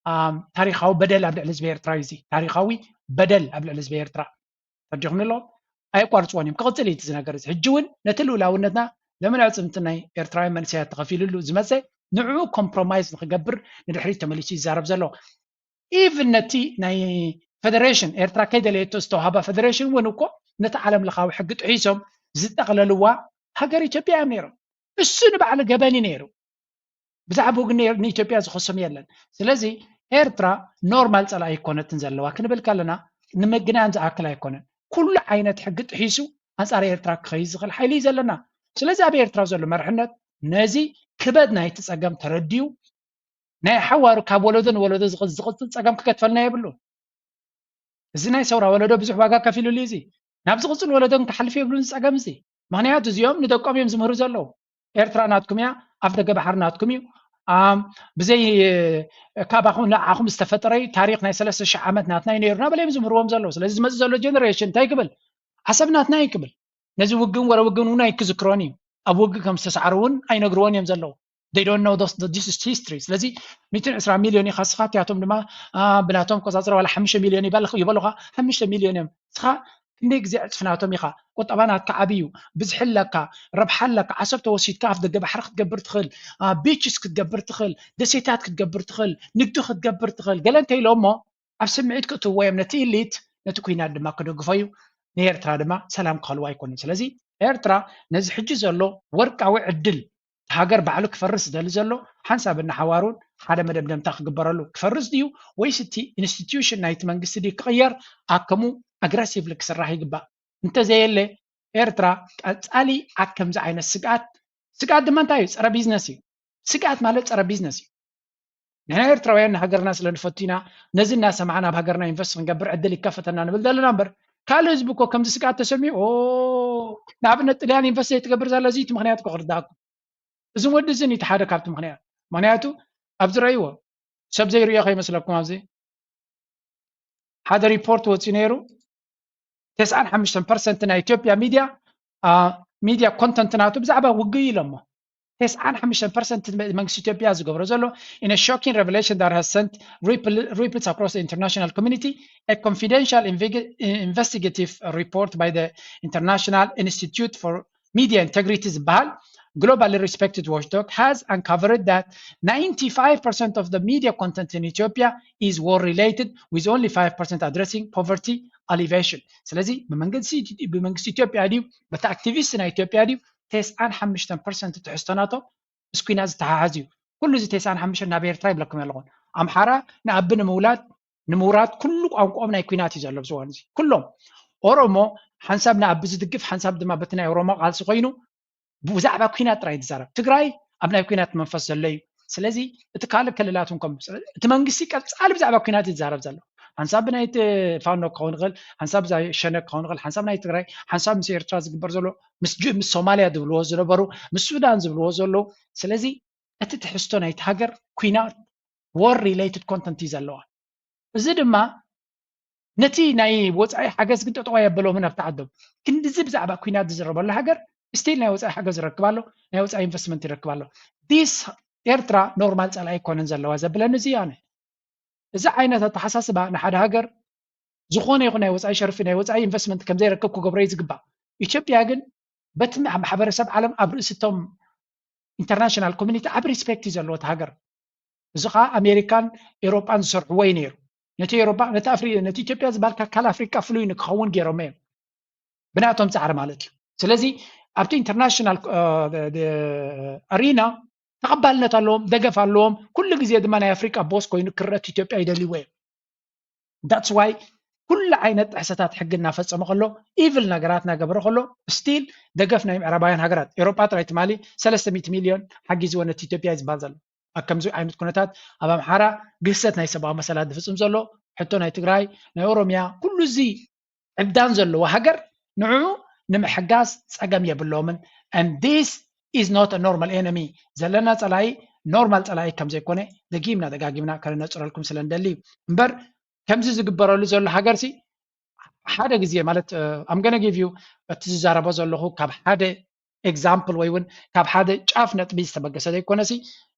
ታሪኻዊ በደል ኣብ ልዕሊ ህዝቢ ኤርትራ እዩ። እዚ ታሪኻዊ በደል ኣብ ልዕሊ ህዝቢ ኤርትራ ተረዲኹም ኣሎ ኣየቋርፅዎን እዮም። ክቕፅል እዩ እዚ ነገር እዚ። ሕጂ እውን ነቲ ልኡላውነትና ለምን ዕፅምቲ ናይ ኤርትራውያን መንእሰያት ተኸፊሉሉ ዝመፀ ንዕኡ ኮምፕሮማይዝ ንክገብር ንድሕሪት ተመሊሱ ይዛረብ ዘሎ። ኢቭን ነቲ ናይ ፌደሬሽን ኤርትራ ከይደለየቶ ዝተዋሃባ ፌደሬሽን እውን እኮ ነቲ ዓለም ለኻዊ ሕጊ ጥሒሶም ዝጠቕለልዋ ሃገር ኢትዮጵያ እዮም ነይሮም። እሱ ንባዕሉ ገበን እዩ ነይሩ። ብዛዕባኡ ግን ንኢትዮጵያ ዝኸሶም የለን። ስለዚ ኤርትራ ኖርማል ፀላኢ ኣይኮነትን ዘለዋ ክንብል ከለና ንምግናን ዝኣክል ኣይኮነን። ኩሉ ዓይነት ሕጊ ጥሒሱ ኣንፃር ኤርትራ ክኸይድ ዝኽእል ሓይሊ እዩ ዘለና። ስለዚ ኣብ ኤርትራ ዘሎ መርሕነት ነዚ ክበድ ናይቲ ፀገም ተረዲኡ ናይ ሓዋሩ ካብ ወለዶ ንወለዶ ዝቕፅል ፀገም ክገድፈልና የብሉን። እዚ ናይ ሰውራ ወለዶ ብዙሕ ዋጋ ከፊሉሉ እዩ። እዚ ናብ ዝቕፅል ወለዶ ክሓልፍ የብሉን እዚ ፀገም እዚ። ምክንያቱ እዚኦም ንደቆም እዮም ዝምህሩ ዘለዉ። ኤርትራ ናትኩም እያ፣ ኣፍ ደገ ባሕሪ ናትኩም እዩ። ብዘይ ካባኹም ንዓኹም ዝተፈጠረ እዩ። ታሪክ ናይ ሰለስተ ሽሕ ዓመት ናትና እዩ ነይሩ እናበለ እዮም ዝምህርዎም ዘለዉ። ስለዚ ዝመፅእ ዘሎ ጀነሬሽን እንታይ ክብል? ዓሰብ ናትና እዩ ክብል። ነዚ ውግን ወረ ውግን እውን ኣይክዝክሮን እዩ። ኣብ ውግእ ከም ዝተሳዕሩ እውን ኣይነግርዎን እዮም ዘለዉ። they don't know those, this is history። ስለዚ ሚእትን ዕስራ ሚልዮን ኢኻ ንስኻ፣ እቲኣቶም ድማ ብናቶም ኣቆጻጽራ ዋላ ሓሙሽተ ሚልዮን ይበልኽ- ይበሉኻ። ሓሙሽተ ሚልዮን እዮም። ንስኻ ክንደይ ግዜ ዕጽፍናቶም ኢኻ። ቁጠባ ናትካ ዓብዩ፣ ብዝሒ ኣለካ፣ ረብሓ ኣለካ፣ ዓሰብ ተወሲድካ ኣፍ ደገ ባሕሪ ክትገብር ትኽእል፣ ቢችስ ክትገብር ትኽእል፣ ደሴታት ክትገብር ትኽእል፣ ንግዲ ክትገብር ትኽእል። ገለ እንተኢሎሞ ኣብ ስምዒት ክእትውዎ እዮም ነቲ ኢሊት፣ ነቲ ኩናት ድማ ክደግፎ እዩ። ንኤርትራ ድማ ሰላም ክኸልዋ ኣይኮኑን። ስለዚ ኤርትራ ነዚ ሕጂ ዘሎ ወርቃዊ ዕድል፣ እቲ ሃገር ባዕሉ ክፈርስ ዝደሊ ዘሎ፣ ሓንሳብ እናሓዋሩን ሓደ መደምደምታ ክግበረሉ። ክፈርስ ድዩ ወይስ እቲ ኢንስቲትዩሽን ናይቲ መንግስቲ ድዩ ክቕየር? ኣከሙ ኣግረሲቭሊ ክስራሕ ይግባእ። እንተዘየለ ኤርትራ ቀጻሊ ኣብ ከምዚ ዓይነት ስግኣት፣ ስግኣት ድማ እንታይ እዩ? ጸረ ቢዝነስ እዩ። ስግኣት ማለት ጸረ ቢዝነስ እዩ። ንሕና ኤርትራውያን ንሃገርና ስለ ንፈቱ ኢና ነዚ እናሰማዕና ኣብ ሃገርና ኢንቨስት ክንገብር ዕድል ይከፈተና ንብል ዘለና እምበር፣ ካልእ ህዝቢ እኮ ከምዚ ስግኣት ተሰሚዑ፣ ኦ፣ ንኣብነት ጥልያን ኢንቨስት ዘይትገብር ዘላ እዚ እቲ ምኽንያት እኮ ክርዳእኩም። እዚ ወዲ እዚ እቲ ሓደ ካብቲ ምኽንያት። ምኽንያቱ ኣብዚ ረእይዎ፣ ሰብ ዘይርእዮ ከይመስለኩም፣ ኣብዚ ሓደ ሪፖርት ወፂኡ ነይሩ። ተስዓን ሓሙሽተን ፐርሰንት ናይ ኢትዮጵያ ሚድያ፣ ሚድያ ኮንተንት ናቱ ብዛዕባ ውግእ ኢሎሞ። ተስዓን ሓሙሽተን ፐርሰንት መንግስቲ ኢትዮጵያ ዝገብሮ ዘሎ፣ in a shocking revelation that has sent ripple- ripples across the international community, a confidential invig- investigative report by the International Institute for Media Integrity ዝበሃል globally respected watchdog has uncovered that ninety-five percent of the media content in Ethiopia is war related, with only five percent addressing poverty alleviation። ስለዚ ብመንግስቲ ብመንግስቲ ኢትዮጵያ ድዩ፣ በቲ ኣክቲቪስት ናይ ኢትዮጵያ ድዩ፣ ተስዓን ሓሙሽተን ፐርሰንት ትሕዝቶ ናቶም ምስ ኩናት ዝተሓሓዝ እዩ። ኩሉ እዚ ተስዓን ሓሙሽተን ናብ ኤርትራ ይብለኩም ኣለኹ። ኣምሓራ ንኣቢ ንምውላድ ንምውራድ ኩሉ ቋንቋኦም ናይ ኩናት እዩ ዘሎ ኣብዚ እዋን እዚ። ኩሎም ኦሮሞ ሓንሳብ ንኣቢ ዝድግፍ፣ ሓንሳብ ድማ በቲ ናይ ኦሮሞ ቃልሲ ኮይኑ ብዛዕባ ኩናት ጥራይ ዝዛረብ። ትግራይ ኣብ ናይ ኩናት መንፈስ ዘሎ እዩ። ስለዚ እቲ ካልእ ክልላት እውን ከም እቲ መንግስቲ ቀጻሊ ብዛዕባ ኩናት እዩ ዝዛረብ ዘሎ። ሓንሳብ ብናይ ፋኖ ክኸውን ይኽእል፣ ሓንሳብ ብዛ ሸነ ክኸውን ይኽእል፣ ሓንሳብ ናይ ትግራይ፣ ሓንሳብ ምስ ኤርትራ ዝግበር ዘሎ፣ ምስ ጅ- ምስ ሶማልያ ዝብልዎ ዝነበሩ፣ ምስ ሱዳን ዝብልዎ ዘለዉ። ስለዚ እቲ ትሕዝቶ ናይቲ ሃገር ኩናት፣ war related content እዩ ዘለዋ። እዚ ድማ ነቲ ናይ ወፃኢ ሓገዝ ግን ጠጠው ኣየበሎምን ኣብቲ ዓዶም። ክንድዚ ብዛዕባ ኩናት ዝዝረበሉ ሃገር ስቲል ናይ ወፃኢ ሓገዝ ይረክብ ኣሎ፣ ናይ ወፃኢ ኢንቨስትመንት ይረክብ ኣሎ። ዲስ ኤርትራ ኖርማል ፀላኢ ኣይኮነን ዘለዋ ዘብለኒ እዚ ኣነ። እዚ ዓይነት ኣተሓሳስባ ንሓደ ሃገር ዝኾነ ይኹን ናይ ወፃኢ ሸርፊ፣ ናይ ወፃኢ ኢንቨስትመንት ከም ዘይረክብ ክገብሮ እዩ ዝግባእ። ኢትዮጵያ ግን በቲ ማሕበረሰብ ዓለም ኣብ ርእሲ እቶም ኢንተርናሽናል ኮሚኒቲ ዓቢ ሪስፔክት እዩ ዘለዎ እቲ ሃገር። እዚ ኸዓ ኣሜሪካን ኤውሮጳን ዝሰርሕዎ እዩ ነይሩ። ነቲ ኤውሮጳ፣ ነቲ ኣፍሪ ነቲ ኢትዮጵያ ዝበሃል ካል ኣፍሪቃ ፍሉይ ንክኸውን ገይሮሞ እዮም። ብናቶም ጻዕሪ ማለት እዩ። ስለዚ ኣብቲ ኢንተርናሽናል ኣሪና ተቐባልነት ኣለዎም፣ ደገፍ ኣለዎም። ኩሉ ግዜ ድማ ናይ ኣፍሪቃ ቦስ ኮይኑ ክረአ ኢትዮጵያ ይደልይዎ እዮም። That's why ኩሉ ዓይነት ጥሕሰታት ሕጊ እናፈጸመ ከሎ፣ ኢቭል ነገራት እናገበረ ከሎ፣ ስቲል ደገፍ ናይ ምዕራባውያን ሃገራት፣ ኤውሮጳ ጥራይ ትማሊ ሰለስተ ሚእቲ ሚልዮን ሓጊዝዎ ነቲ ኢትዮጵያ እዩ ዝበሃል ዘሎ። ኣብ ከምዚ ዓይነት ኩነታት ኣብ ኣምሓራ ግህሰት ናይ ሰብኣዊ መሰላት ዝፍጽም ዘሎ፣ ሕቶ ናይ ትግራይ፣ ናይ ኦሮሚያ፣ ኩሉ እዚ ዕብዳን ዘለዎ ሃገር ንዕኡ ንምሕጋዝ ጸገም የብሎምን። And this is not a normal enemy። ዘለና ጸላኢ ኖርማል ጸላኢ ከም ዘይኮነ ደጊምና ደጋጊምና ከነነጽረልኩም ስለ ንደሊ እዩ። እምበር ከምዚ ዝግበረሉ ዘሎ ሃገርሲ ሓደ ግዜ ማለት፣ I'm gonna give you፣ እቲ ዝዛረቦ ዘለኹ ካብ ሓደ ኤግዛምፕል ወይ እውን ካብ ሓደ ጫፍ ነጥቢ ዝተበገሰ ዘይኮነሲ፣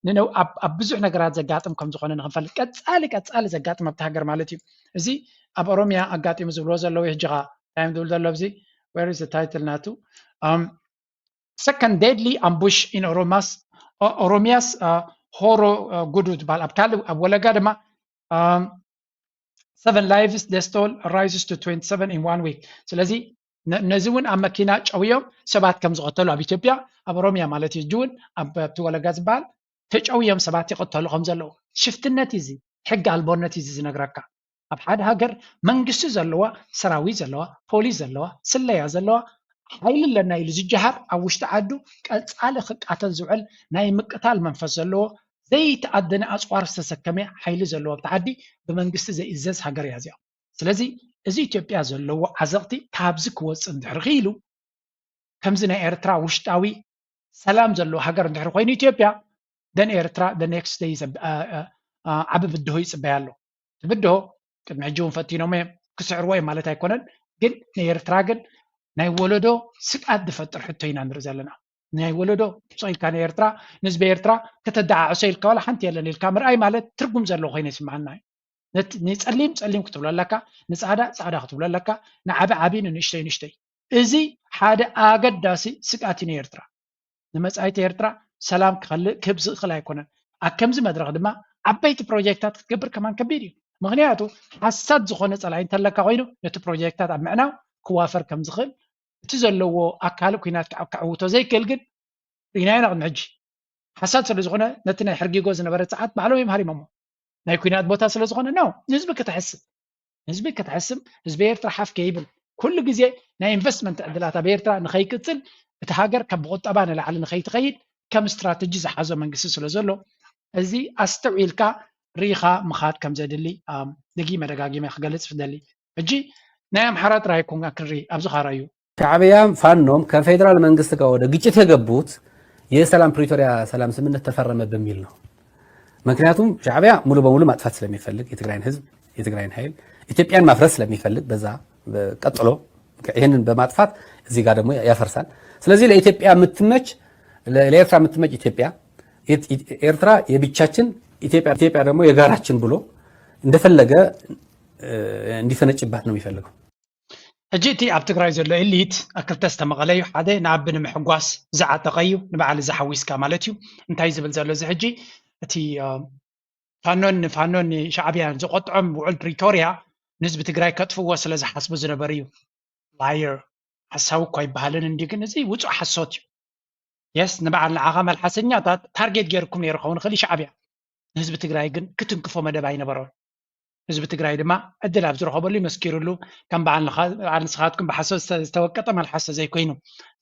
ንነው- ኣብ ኣብ ብዙሕ ነገራት ዘጋጥም ከም ዝኾነ ንክንፈልጥ፣ ቀጻሊ ቀጻሊ ዘጋጥም ኣብቲ ሃገር ማለት እዩ። እዚ ኣብ ኦሮሚያ ኣጋጢሙ ዝብልዎ ዘለዉ፣ ሕጂ ኸዓ እንታይ እዮም ዝብል ዘለዉ ኣብዚ? Where is the title ናቱ? Um, second deadly ambush in Oromas- O- Oromia's, uh, Horo, uh, Gudu ዝበሃል፣ ኣብ ካልእ ኣብ ወለጋ ድማ፣ um, seven lives death toll rises to twenty-seven in one week። ስለዚ ነ- ነዚ እውን ኣብ መኪና ጨውዮም ሰባት ከም ዝቐተሉ ኣብ ኢትዮጵያ፣ ኣብ ኦሮሚያ ማለት እዩ፣ ሕጂ እውን ኣብ ኣብቲ ወለጋ ዝበሃል ተጨውዮም ሰባት ይቐተሉ ከም ዘለዉ። ሽፍትነት እዩ እዚ፣ ሕጊ ኣልቦነት እዩ እዚ ዝነግረካ። ኣብ ሓደ ሃገር መንግስቲ ዘለዋ፣ ሰራዊት ዘለዋ፣ ፖሊስ ዘለዋ፣ ስለያ ዘለዋ፣ ሓይሊ ኣለና ኢሉ ዝጀሃር፣ ኣብ ውሽጢ ዓዱ ቀጻሊ ክቃተል ዝውዕል ናይ ምቅታል መንፈስ ዘለዎ፣ ዘይተኣደነ ኣጽዋር ዝተሰከመ ሓይሊ ዘለዎ ኣብቲ ዓዲ ብመንግስቲ ዘይእዘዝ ሃገር እያ እዚኣ። ስለዚ እዚ ኢትዮጵያ ዘለዎ ዓዘቕቲ ካብዚ ክወፅእ እንድሕር ክኢሉ፣ ከምዚ ናይ ኤርትራ ውሽጣዊ ሰላም ዘለዎ ሃገር እንድሕር ኮይኑ ኢትዮጵያ፣ then ኤርትራ the next day is a- a- a- ዓቢ ብድሆ ይፅበያ ኣሎ። እቲ ብድሆ ቅድሚ ሕጂ እውን ፈቲኖም እዮም፣ ክስዕርዎ እዮም ማለት ኣይኮነን። ግን ንኤርትራ ግን ናይ ወለዶ ስግኣት ዝፈጥር ሕቶ ኢና ንርኢ ዘለና። ናይ ወለዶ ስቕ ኢልካ ንኤርትራ፣ ንህዝቢ ኤርትራ ከተደዓዕሶ ኢልካ ዋላ ሓንቲ የለን ኢልካ ምርኣይ ማለት ትርጉም ዘለዎ ኮይነ ይስምዓና እዩ። ነት- ንጸሊም ጸሊም ክትብሎ ኣለካ፣ ንጻዕዳ ጻዕዳ ክትብሎ ኣለካ፣ ንዓቢ ዓቢ ንንእሽተይ ንእሽተይ። እዚ ሓደ ኣገዳሲ ስግኣት እዩ ንኤርትራ። ንመጻኢት ኤርትራ ሰላም ክኸልእ ክህብ ዝኽእል ኣይኮነን። ኣብ ከምዚ መድረኽ ድማ ዓበይቲ ፕሮጀክታት ክትገብር ከማን ከቢድ እዩ። ምኽንያቱ ሓሳድ ዝኾነ ጸላኢ እንተለካ ኮይኑ ነቲ ፕሮጀክታት ኣብ ምዕናው ክዋፈር ከም ዝኽእል እቲ ዘለዎ ኣካል ኩናት ክዓ- ክዕውቶ ዘይክእል ግን ርኢናዮ ኢና ቅድሚ ሕጂ። ሓሳድ ስለ ዝኾነ ነቲ ናይ ሕርጊጎ ዝነበረ ጸዓት ባዕሎም እዮም ሃሪሞሞ። ናይ ኩናት ቦታ ስለ ዝኾነ ነው ንህዝቢ ከተሕስብ ንህዝቢ ከተሕስብ ህዝቢ ኤርትራ ሓፍ ከይብል ኩሉ ግዜ ናይ ኢንቨስትመንት ዕድላት ኣብ ኤርትራ ንኸይቅጽል እቲ ሃገር ካብ ብቁጠባ ንላዕሊ ንኸይትኸይድ ከም ስትራተጂ ዝሓዞ መንግስቲ ስለ ዘሎ እዚ ኣስተውዒልካ ርኢኻ ምኻድ ከም ዘድሊ ኣም፣ ደጊመ ደጋጊመ ክገልጽ ፍደሊ። ሕጂ ናይ ኣምሓራ ጥራይ ኮንካ ክንርኢ ኣብዚ ካራ እዩ። ሻዕብያም ፋኖም ከፌዴራል መንግስት ጋር ወደ ግጭት የገቡት የሰላም ፕሪቶሪያ ሰላም ስምምነት ተፈረመ በሚል ነው። ምክንያቱም ሻዕብያ ሙሉ በሙሉ ማጥፋት ስለሚፈልግ የትግራይን ህዝብ የትግራይን ኃይል ኢትዮጵያን ማፍረስ ስለሚፈልግ በዛ ቀጥሎ ይህንን በማጥፋት እዚህ ጋር ደግሞ ያፈርሳል። ስለዚህ ለኢትዮጵያ የምትመች ለኤርትራ የምትመች ኢትዮጵያ ኤርትራ የብቻችን ኢትዮጵያ ኢትዮጵያ ደግሞ የጋራችን ብሎ እንደፈለገ እንዲፈነጭባት ነው የሚፈልገው። ሕጂ እቲ ኣብ ትግራይ ዘሎ ኤሊት ኣብ ክልተ ዝተመቐለ እዩ። ሓደ ንኣቢ ንምሕጓስ ዝዓጠቐ እዩ፣ ንበዓል እዚ ሓዊስካ ማለት እዩ። እንታይ ዝብል ዘሎ እዚ ሕጂ እቲ ፋኖን ንፋኖን ንሻዕብያን ዝቆጥዖም ውዕል ፕሪቶርያ ንህዝቢ ትግራይ ከጥፍዎ ስለ ዝሓስቡ ዝነበሩ እዩ። ላየር ሓሳዊ እኳ ይበሃልን እንዲ ግን እዚ ውፁእ ሓሶት እዩ። የስ ንበዓል ንዓኻ መልሓሰኛታት ታርጌት ገይርኩም ነይሩ ኸውን ይኽእል ሻዕብያ ንህዝቢ ትግራይ ግን ክትንክፎ መደብ ኣይነበሮን። ህዝቢ ትግራይ ድማ ዕድል ኣብ ዝረኸበሉ ይመስኪርሉ ከም በዓል ንስኻትኩም ብሓሶት ዝተወቀጠ መልሓስ ተዘይኮይኑ።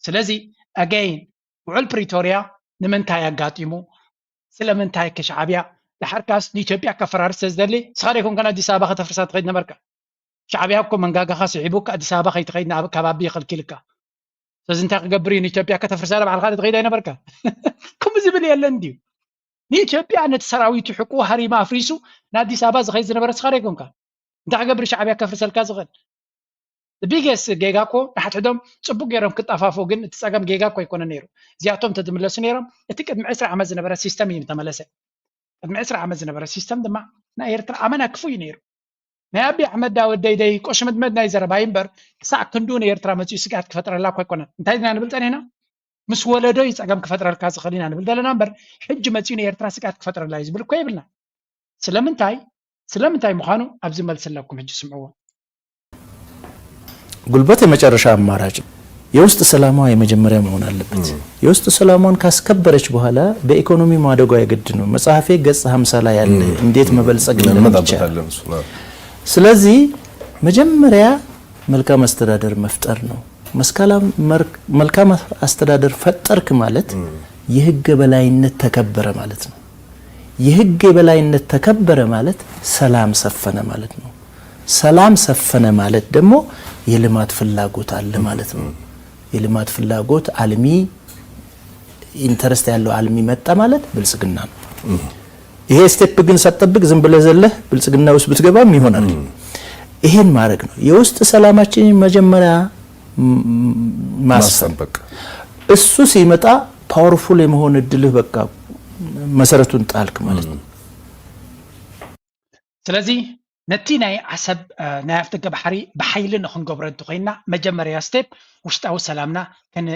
ስለዚ ኣገይን ውዕል ፕሪቶርያ ንምንታይ ኣጋጢሙ? ስለምንታይ ከ ሻዕብያ ድሓርካስ ንኢትዮጵያ ከፈራርስ ተዝደሊ ንስኻ ደይኮንካ ንኣዲስ ኣበባ ከተፍርሳ ትኸይድ ነበርካ። ሻዕብያ እኮ መንጋጋኻ ስዒቡ ኣዲስ ኣበባ ከይትኸይድ ናብ ከባቢ የኸልኪልካ። ስለዚ እንታይ ክገብር እዩ ንኢትዮጵያ ከተፍርሳ ባዕልኻ ትኸይድ ኣይነበርካ። ከምኡ ዝብል የለን ድዩ? ንኢትዮጵያ ነቲ ሰራዊቱ ሕቁ ሃሪማ ኣፍሪሱ ንኣዲስ ኣበባ ዝኸይድ ዝነበረ ንስኻ ደይኮንካ። እንታይ ክገብር ሻዕብያ ከፍርሰልካ ዝኽእል? ቢገስ ጌጋ እኮ ንሓድሕዶም ፅቡቅ ገይሮም ክጠፋፉ ግን እቲ ፀገም ጌጋ እኮ ኣይኮነ ነይሩ። እዚኣቶም እንተዝምለሱ ነይሮም እቲ ቅድሚ ዕስራ ዓመት ዝነበረ ሲስተም እዩ ተመለሰ። ቅድሚ ዕስራ ዓመት ዝነበረ ሲስተም ድማ ናይ ኤርትራ ኣመና ክፉ እዩ ነይሩ። ናይ ኣቢ ኣሕመድ ዳወደይደይ ቆሽመድመድ ናይ ዘረባይ እምበር ክሳዕ ክንዱ ንኤርትራ መፅኡ ስግኣት ክፈጥረላ እኮ ኣይኮነን። እንታይ ኢና ንብል ፀኒሕና? ምስ ወለዶ እዩ ፀገም ክፈጥረልካ ዝኽእል ኢና ንብል ዘለና እምበር ሕጂ መፅኡ ንኤርትራ ስግኣት ክፈጥረላ እዩ ዝብል እኮ የብልና። ስለምንታይ ስለምንታይ ምዃኑ ኣብዚ መልሲ ኣለኩም ሕጂ ስምዕዎ። ጉልበት የመጨረሻ አማራጭ ነው። የውስጥ ሰላሟ የመጀመሪያ መሆን አለበት። የውስጥ ሰላሟን ካስከበረች በኋላ በኢኮኖሚ ማደጓ የግድ ነው። መጽሐፌ ገጽ ሀምሳ ላይ ያለ እንዴት መበልጸግ እንደሚቻል። ስለዚህ መጀመሪያ መልካም አስተዳደር መፍጠር ነው። መልካም አስተዳደር ፈጠርክ ማለት የህግ የበላይነት ተከበረ ማለት ነው። የህግ የበላይነት ተከበረ ማለት ሰላም ሰፈነ ማለት ነው። ሰላም ሰፈነ ማለት ደግሞ የልማት ፍላጎት አለ ማለት ነው። የልማት ፍላጎት አልሚ ኢንተረስት ያለው አልሚ መጣ ማለት ብልጽግና ነው። ይሄ ስቴፕ ግን ሳትጠብቅ ዝም ብለህ ዘለህ ብልጽግና ውስጥ ብትገባም ይሆናል። ይሄን ማድረግ ነው። የውስጥ ሰላማችንን መጀመሪያ ማስፈን። እሱ ሲመጣ ፓወርፉል የመሆን እድልህ በቃ መሰረቱን ጣልክ ማለት ነው። ስለዚ ነቲ ናይ ዓሰብ ናይ ኣፍደገ ባሕሪ ብሓይሊ ንክንገብሮ እንተኮይንና መጀመርያ ስቴፕ ውሽጣዊ ሰላምና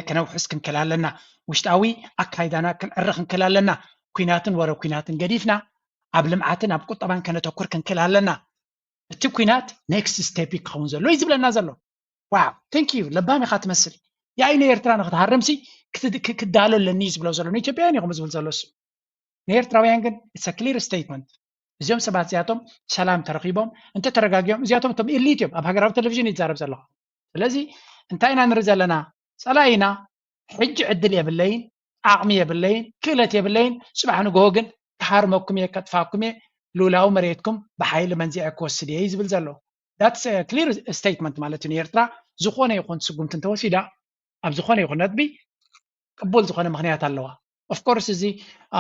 ከነውሕስ ክንክእል ኣለና። ውሽጣዊ ኣካይዳና ክንዕሪ ክንክእል ኣለና። ኩናትን ወረ ኩናትን ገዲፍና ኣብ ልምዓትን ኣብ ቁጠባን ከነተኩር ክንክእል ኣለና። እቲ ኩናት ኔክስት ስቴፕ ክኸውን ዘሎ እዩ ዝብለና ዘሎ። ዋው ቴንክ ዩ ለባም ኢኻ ትመስል። ያይ ንኤርትራ ንክትሃርምሲ ክዳሎ ኣለኒ እዩ ዝብሎ ዘሎ ንኢትዮጵያውያን እዩ ከምኡ ዝብል ዘሎ እሱ። ንኤርትራውያን ግን it's clear statement። እዚኦም ሰባት እዚኣቶም ሰላም ተረኪቦም እንተተረጋጊኦም እዚኣቶም እቶም ኢሊት እዮም ኣብ ሃገራዊ ቴሌቪዥን ይዛረብ ዘለኹ። ስለዚ እንታይ ኢና ንርኢ ዘለና? ፀላኢና ሕጂ ዕድል የብለይን፣ ዓቕሚ የብለይን፣ ክእለት የብለይን፣ ፅባሕ ንግሆ ግን ክሃርመኩም እየ፣ ከጥፋኩም እየ፣ ልኡላዊ መሬትኩም ብሓይሊ መንዚዐ ክወስድ እየ እዩ ዝብል ዘሎ። That's clear statement ማለት እዩ። ንኤርትራ ዝኾነ ይኹን ስጉምቲ እንተወሲዳ ኣብ ዝኾነ ይኹን ነጥቢ ቅቡል ዝኾነ ምኽንያት ኣለዋ። Of course እዚ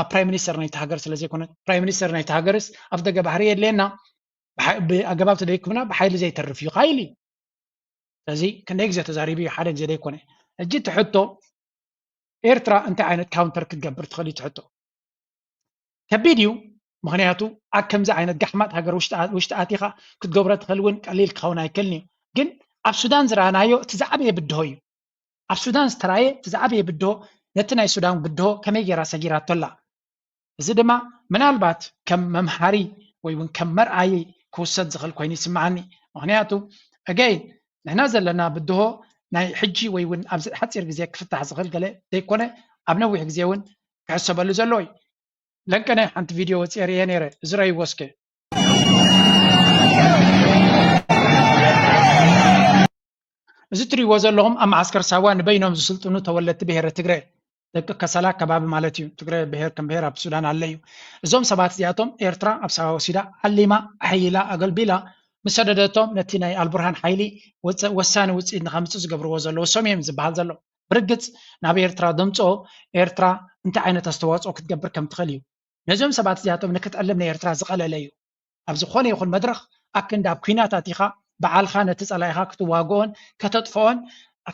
ፕራይም ሚኒስተር ናይቲ ሃገር ስለ ዘይኮነ ፕራይም ሚኒስተር ናይቲ ሃገርስ ኣብ ደገ ባሕሪ የድልየና ብኣገባብ ተደይኩምና ብሓይሊ ዘይተርፍ እዩ ካይል እዩ። ስለዚ ክንደይ ግዜ ተዛሪቡ እዩ ሓደ ግዜ ደይኮነ። ሕጂ እቲ ሕቶ ኤርትራ እንታይ ዓይነት ካውንተር ክትገብር ትኽእል እዩ ትሕቶ? ከቢድ እዩ። ምኽንያቱ ኣብ ከምዚ ዓይነት ጋሕማጥ ሃገር ውሽጢ ኣቲኻ ክትገብሮ ትኽእል እውን ቀሊል ክኸውን ኣይክእልን እዩ። ግን ኣብ ሱዳን ዝረኣናዮ እቲ ዝዓበየ ብድሆ እዩ። ኣብ ሱዳን ዝተራየ እቲ ዝዓበየ ብድሆ ነቲ ናይ ሱዳን ብድሆ ከመይ ገይራ ሰጊራቶ ኣላ? እዚ ድማ ምናልባት ከም መምሃሪ ወይ እውን ከም መርኣዪ ክውሰድ ዝኽእል ኮይኑ ይስምዓኒ። ምኽንያቱ ኣገይን ንሕና ዘለና ብድሆ ናይ ሕጂ ወይ እውን ኣብዚ ሓፂር ግዜ ክፍታሕ ዝኽእል ገለ ዘይኮነ ኣብ ነዊሕ ግዜ እውን ክሕሰበሉ ዘለዎ እዩ። ለንቀነ ሓንቲ ቪድዮ ወፂኤ ርእየ ነይረ፣ እዚ ረእይዎ እስከ። እዚ ትሪእዎ ዘለኹም ኣብ መዓስከር ሳዋ ንበይኖም ዝስልጥኑ ተወለድቲ ብሄረ ትግረ፣ ደቂ ከሰላ ከባቢ ማለት እዩ። ትግረ ብሄር ከም ብሄር ኣብ ሱዳን ኣለ እዩ። እዞም ሰባት እዚኣቶም ኤርትራ ኣብ ሳዋ ወሲዳ ዓሊማ፣ ኣሕይላ፣ ኣገልቢላ ምስ ሰደደቶም ነቲ ናይ ኣልቡርሃን ሓይሊ ወሳኒ ውፅኢት ንኸምፅእ ዝገብርዎ ዘለዉ እሶም እዮም ዝበሃል ዘሎ። ብርግፅ ናብ ኤርትራ ደምፅኦ ኤርትራ እንታይ ዓይነት ኣስተዋፅኦ ክትገብር ከም ትኽእል እዩ። ነዞም ሰባት እዚኣቶም ንክትዕልም ንኤርትራ ዝቐለለ እዩ። ኣብ ዝኾነ ይኹን መድረኽ ኣክንዲ ኣብ ኲናት ኣቲኻ ባዕልኻ ነቲ ጸላኢኻ ክትዋግኦን ከተጥፍኦን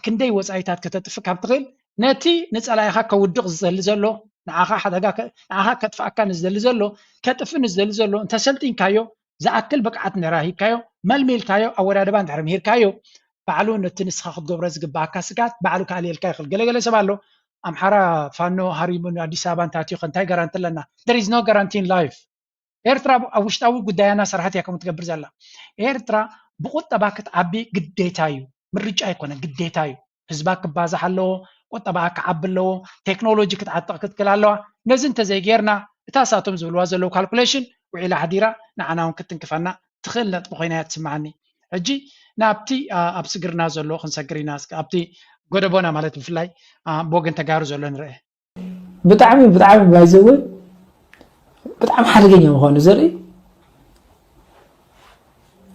ክንደይ ወጻኢታት ከተጥፍ ካብ ትኽእል ነቲ ንጸላኢኻ ከውድቕ ዝደሊ ዘሎ ንዓኻ ሓደጋ ንዓኻ ከጥፍኣካ ንዝደሊ ዘሎ ከጥፍ ንዝደሊ ዘሎ እንተሰልጢንካዮ ዝኣክል ብቅዓት እንድሕር ሂብካዮ መልሚልካዮ ኣወዳድባ እንድሕር ምሂርካዮ ባዕሉ ነቲ ንስኻ ክትገብሮ ዝግባኣካ ስግኣት ባዕሉ ክኣልየልካ ይኽእል። ገለገለ ሰብ ኣሎ ኣምሓራ ፋኖ ሃሪሙን ኣዲስ ኣበባ እንታትዩ እንታይ ጋራንቲ ኣለና? There is no guarantee in life። ኤርትራ ኣብ ውሽጣዊ ጉዳያና ስራሕት እያ ከምኡ ትገብር ዘላ። ኤርትራ ብቁጠባ ክትዓቢ ግዴታ እዩ፣ ምርጫ ኣይኮነ ግዴታ እዩ። ህዝባ ክባዛሕ ኣለዎ፣ ቁጠባኣ ክዓቢ ኣለዎ፣ ቴክኖሎጂ ክትዓጥቕ ክትክል ኣለዋ። ነዚ እንተዘይጌርና እታ ሳቶም ዝብልዋ ዘለዉ ካልኩሌሽን ውዒላ ሓዲራ ንዓና እውን ክትንክፈና ትኽእል ነጥቢ ኮይና እያ ትስምዓኒ። ሕጂ ናብቲ ኣብ ስግርና ዘሎ ክንሰግር ኢና። ኣብቲ ጎደቦና ማለት ብፍላይ ብወገን ተጋሩ ዘሎ ንርአ። ብጣዕሚ ብጣዕሚ ባይዘወ ብጣዕሚ ሓደገኛ ምዃኑ ዘርኢ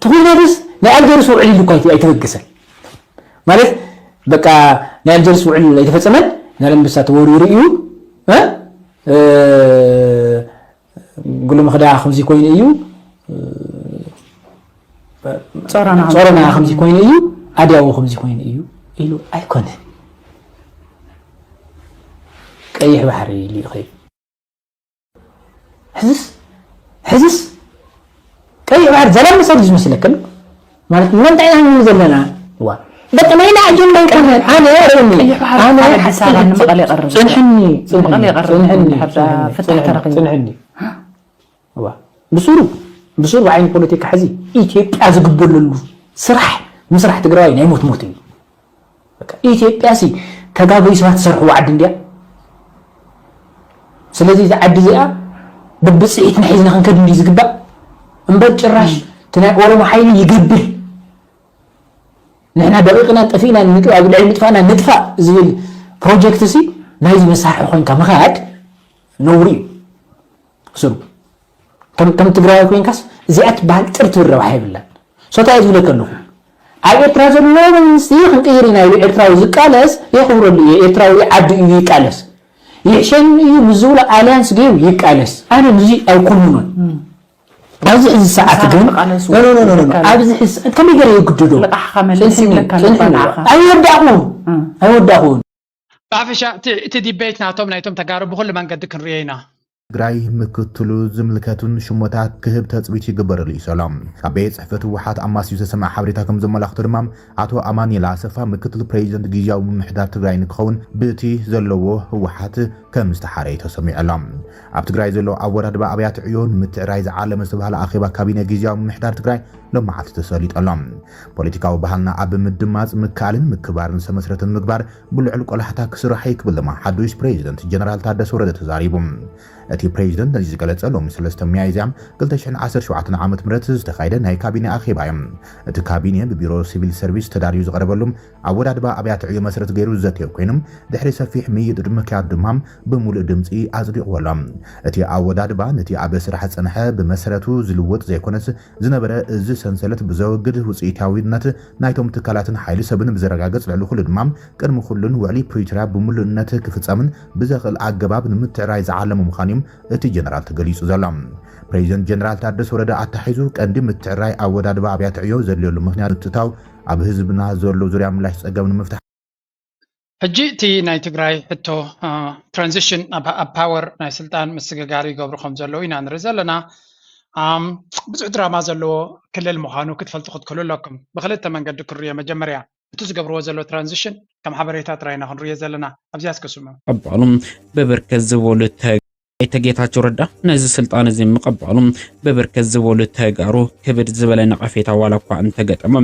ትኹል መለስ ናይ ኣልጀርስ ውዕል ኢሉ እኳ ኣይተበገሰን ማለት በቃ ናይ ኣልጀርስ ውዕል ኣይተፈጸመን። ዛላንበሳ ተወሪሩ እዩ። ጉሎ ምኽዳ ከምዚ ኮይኑ እዩ። ጾሮና ከምዚ ኮይኑ እዩ። ኣድያቦ ከምዚ ኮይኑ እዩ ኢሉ ኣይኮነን። ቀይሕ ባሕሪ ኢሉ ይኸይድ። ሕዝስ ሕዝስ ቀይሕ ባሕሪ ዛላንበሳ ድዩ ዝመስለካ ኣሎ? ማለት ንመን እንታይ ኢና ንብል ዘለና? እዋ በቃ ናይና ኣጀንዳ ኣይኮነን። ኣነ ርእኒ ኣነ ሓሳብ ንመቐለ ይቐርብ ጽንሕኒ ጽንሕኒ ንመቐለ ይቐርብ ጽንሕኒ ፍታሕ ተረኺቡ ጽንሕኒ እዋ ብሱሩ ብሱሩ ብዓይኒ ፖለቲካ ሕዚ ኢትዮጵያ ዝግበለሉ ስራሕ ምስራሕ ትግራዋይ ናይ ሞት ሞት እዩ። ኢትዮጵያ ሲ ተጋገዩ ሰባት ዝሰርሕዋ ዓዲ እንድያ። ስለዚ እዛ ዓዲ እዚኣ ብብፅዒትና ሒዝና ክንከድ እንዲ ዝግባእ እምበር ጭራሽ እቲ ናይ ኦሮሞ ሓይሊ ይገብር ንሕና ደቂቕና ጠፊእና ኣብ ልዕሊ ምጥፋእና ንጥፋእ ዝብል ፕሮጀክት ሲ ናይዚ መሳርሒ ኮይንካ ምኻድ ነውሪ እዩ። ስሩ ከም ትግራዋይ ኮይንካስ እዚኣ ትበሃል ጥር ትብል ረብሓ የብላን። ሶታ እየ ዝብለካ ኣለኹ ኣብ ኤርትራ ዘሎ መንግስቲ ክንቅይር ኢና ኢሉ ኤርትራዊ ዝቃለስ የኽብረሉ እየ። ኤርትራዊ ዓዱ እዩ ይቃለስ ይሕሸኒ እዩ ምስ ዝብሎ ኣልያንስ ገይሩ ይቃለስ። ኣነ ንዚ ኣይኮንኖን። ኣብዚ ሕዚ ሰዓት ግን ኣብዚ ሕዚ ከመይ ገይረ የግድዶ ኣይወዳእኹን ኣይወዳእኹን። ብሓፈሻ እቲ ዲቤት ናቶም ናይቶም ተጋሩ ብኩሉ መንገዲ ክንሪኦ ኢና። ትግራይ ምክትሉ ዝምልከቱን ሽሞታት ክህብ ተፅቢት ይግበረሉ እዩ ሰሎም። ካብ ቤት ፅሕፈት ህወሓት ኣማስዩ ዝተሰምዐ ሓበሬታ ከም ዘመላኽቶ ድማ ኣቶ ኣማኒኤል ኣሰፋ ምክትል ፕሬዚደንት ግዝያዊ ምምሕዳር ትግራይ ንክኸውን ብቲ ዘለዎ ህወሓት ከም ዝተሓረየ ተሰሚዑ ኣሎ። ኣብ ትግራይ ዘሎ ኣወዳድባ ኣብያተ ዕዮ ንምትዕራይ ዝዓለመ ዝተባህለ ኣኼባ ካቢነ ግዝያዊ ምምሕዳር ትግራይ ሎማዓልቲ ተሰሊጡ ኣሎ። ፖለቲካዊ ባህልና ኣብ ምድማፅ ምክኣልን ምክባርን ዝተመስረተ ንምግባር ብልዑል ቆላሕታ ክስራሕ እዩ ክብል ድማ ሓዱሽ ፕሬዚደንት ጀነራል ታደሰ ወረደ ተዛሪቡ። እቲ ፕሬዚደንት ነዚ ዝገለፀ ሎሚ ሰለስተ ሚያዝያ ክልተ ሽሕን ዓሰርተ ሸውዓተን ዓመተ ምህረት ዝተኻየደ ናይ ካቢነ ኣኼባ እዩ። እቲ ካቢነ ብቢሮ ሲቪል ሰርቪስ ተዳልዩ ዝቐረበሉ ኣወዳድባ ኣብያተ ዕዮ መሰረት ገይሩ ዝዘተዮ ኮይኑ ድሕሪ ሰፊሕ ምይይጥ ምክያዱ ድማ ብምሉእ ድምፂ ኣፅዲቕዎ ኣሎ። እቲ ኣወዳድባ ነቲ ኣብ ስራሕ ዝፀንሐ ብመሰረቱ ዝልወጥ ዘይኮነስ ዝነበረ እዚ ሰንሰለት ብዘወግድ ውፅኢታዊነት ናይቶም ትካላትን ሓይሊ ሰብን ብዘረጋግፅ ልዕሊ ኩሉ ድማ ቅድሚ ኩሉን ውዕሊ ፕሪቶርያ ብምሉእነት ክፍፀምን ብዘኽእል ኣገባብ ንምትዕራይ ዝዓለመ ምዃኑ እዩ እቲ ጀነራል ተገሊፁ ዘሎ። ፕሬዚደንት ጀነራል ታደሰ ወረደ ኣታሒዙ ቀንዲ ምትዕራይ ኣወዳድባ ኣብያተ ዕዮ ዘድልየሉ ምኽንያት ምትእትታው ኣብ ህዝብና ዘሎ ዙርያ ምላሽ ፀገም ንምፍታሕ ሕጂ እቲ ናይ ትግራይ ሕቶ ትራንዚሽን ኣብ ፓወር ናይ ስልጣን ምስግጋር ይገብሩ ከም ዘለዉ ኢና ንርኢ ዘለና። ብዙሕ ድራማ ዘለዎ ክልል ምዃኑ ክትፈልጡ ክትክእሉ ኣለኩም። ብክልተ መንገዲ ክርዮ፣ መጀመርያ እቲ ዝገብርዎ ዘሎ ትራንዚሽን ከም ሓበሬታ ጥራይ ኢና ክንርዮ ዘለና። ኣብዚኣ እስከ ስምዑ። ምቕባሉ ብብርክት ዝበሉ ተጋሩ ኣይተ ጌታቸው ረዳ ነዚ ስልጣን እዚ ምቕባሉ ብብርክት ዝበሉ ተጋሩ ክብድ ዝበለ ነቐፌታ ዋላ እኳ እንተገጠመ፣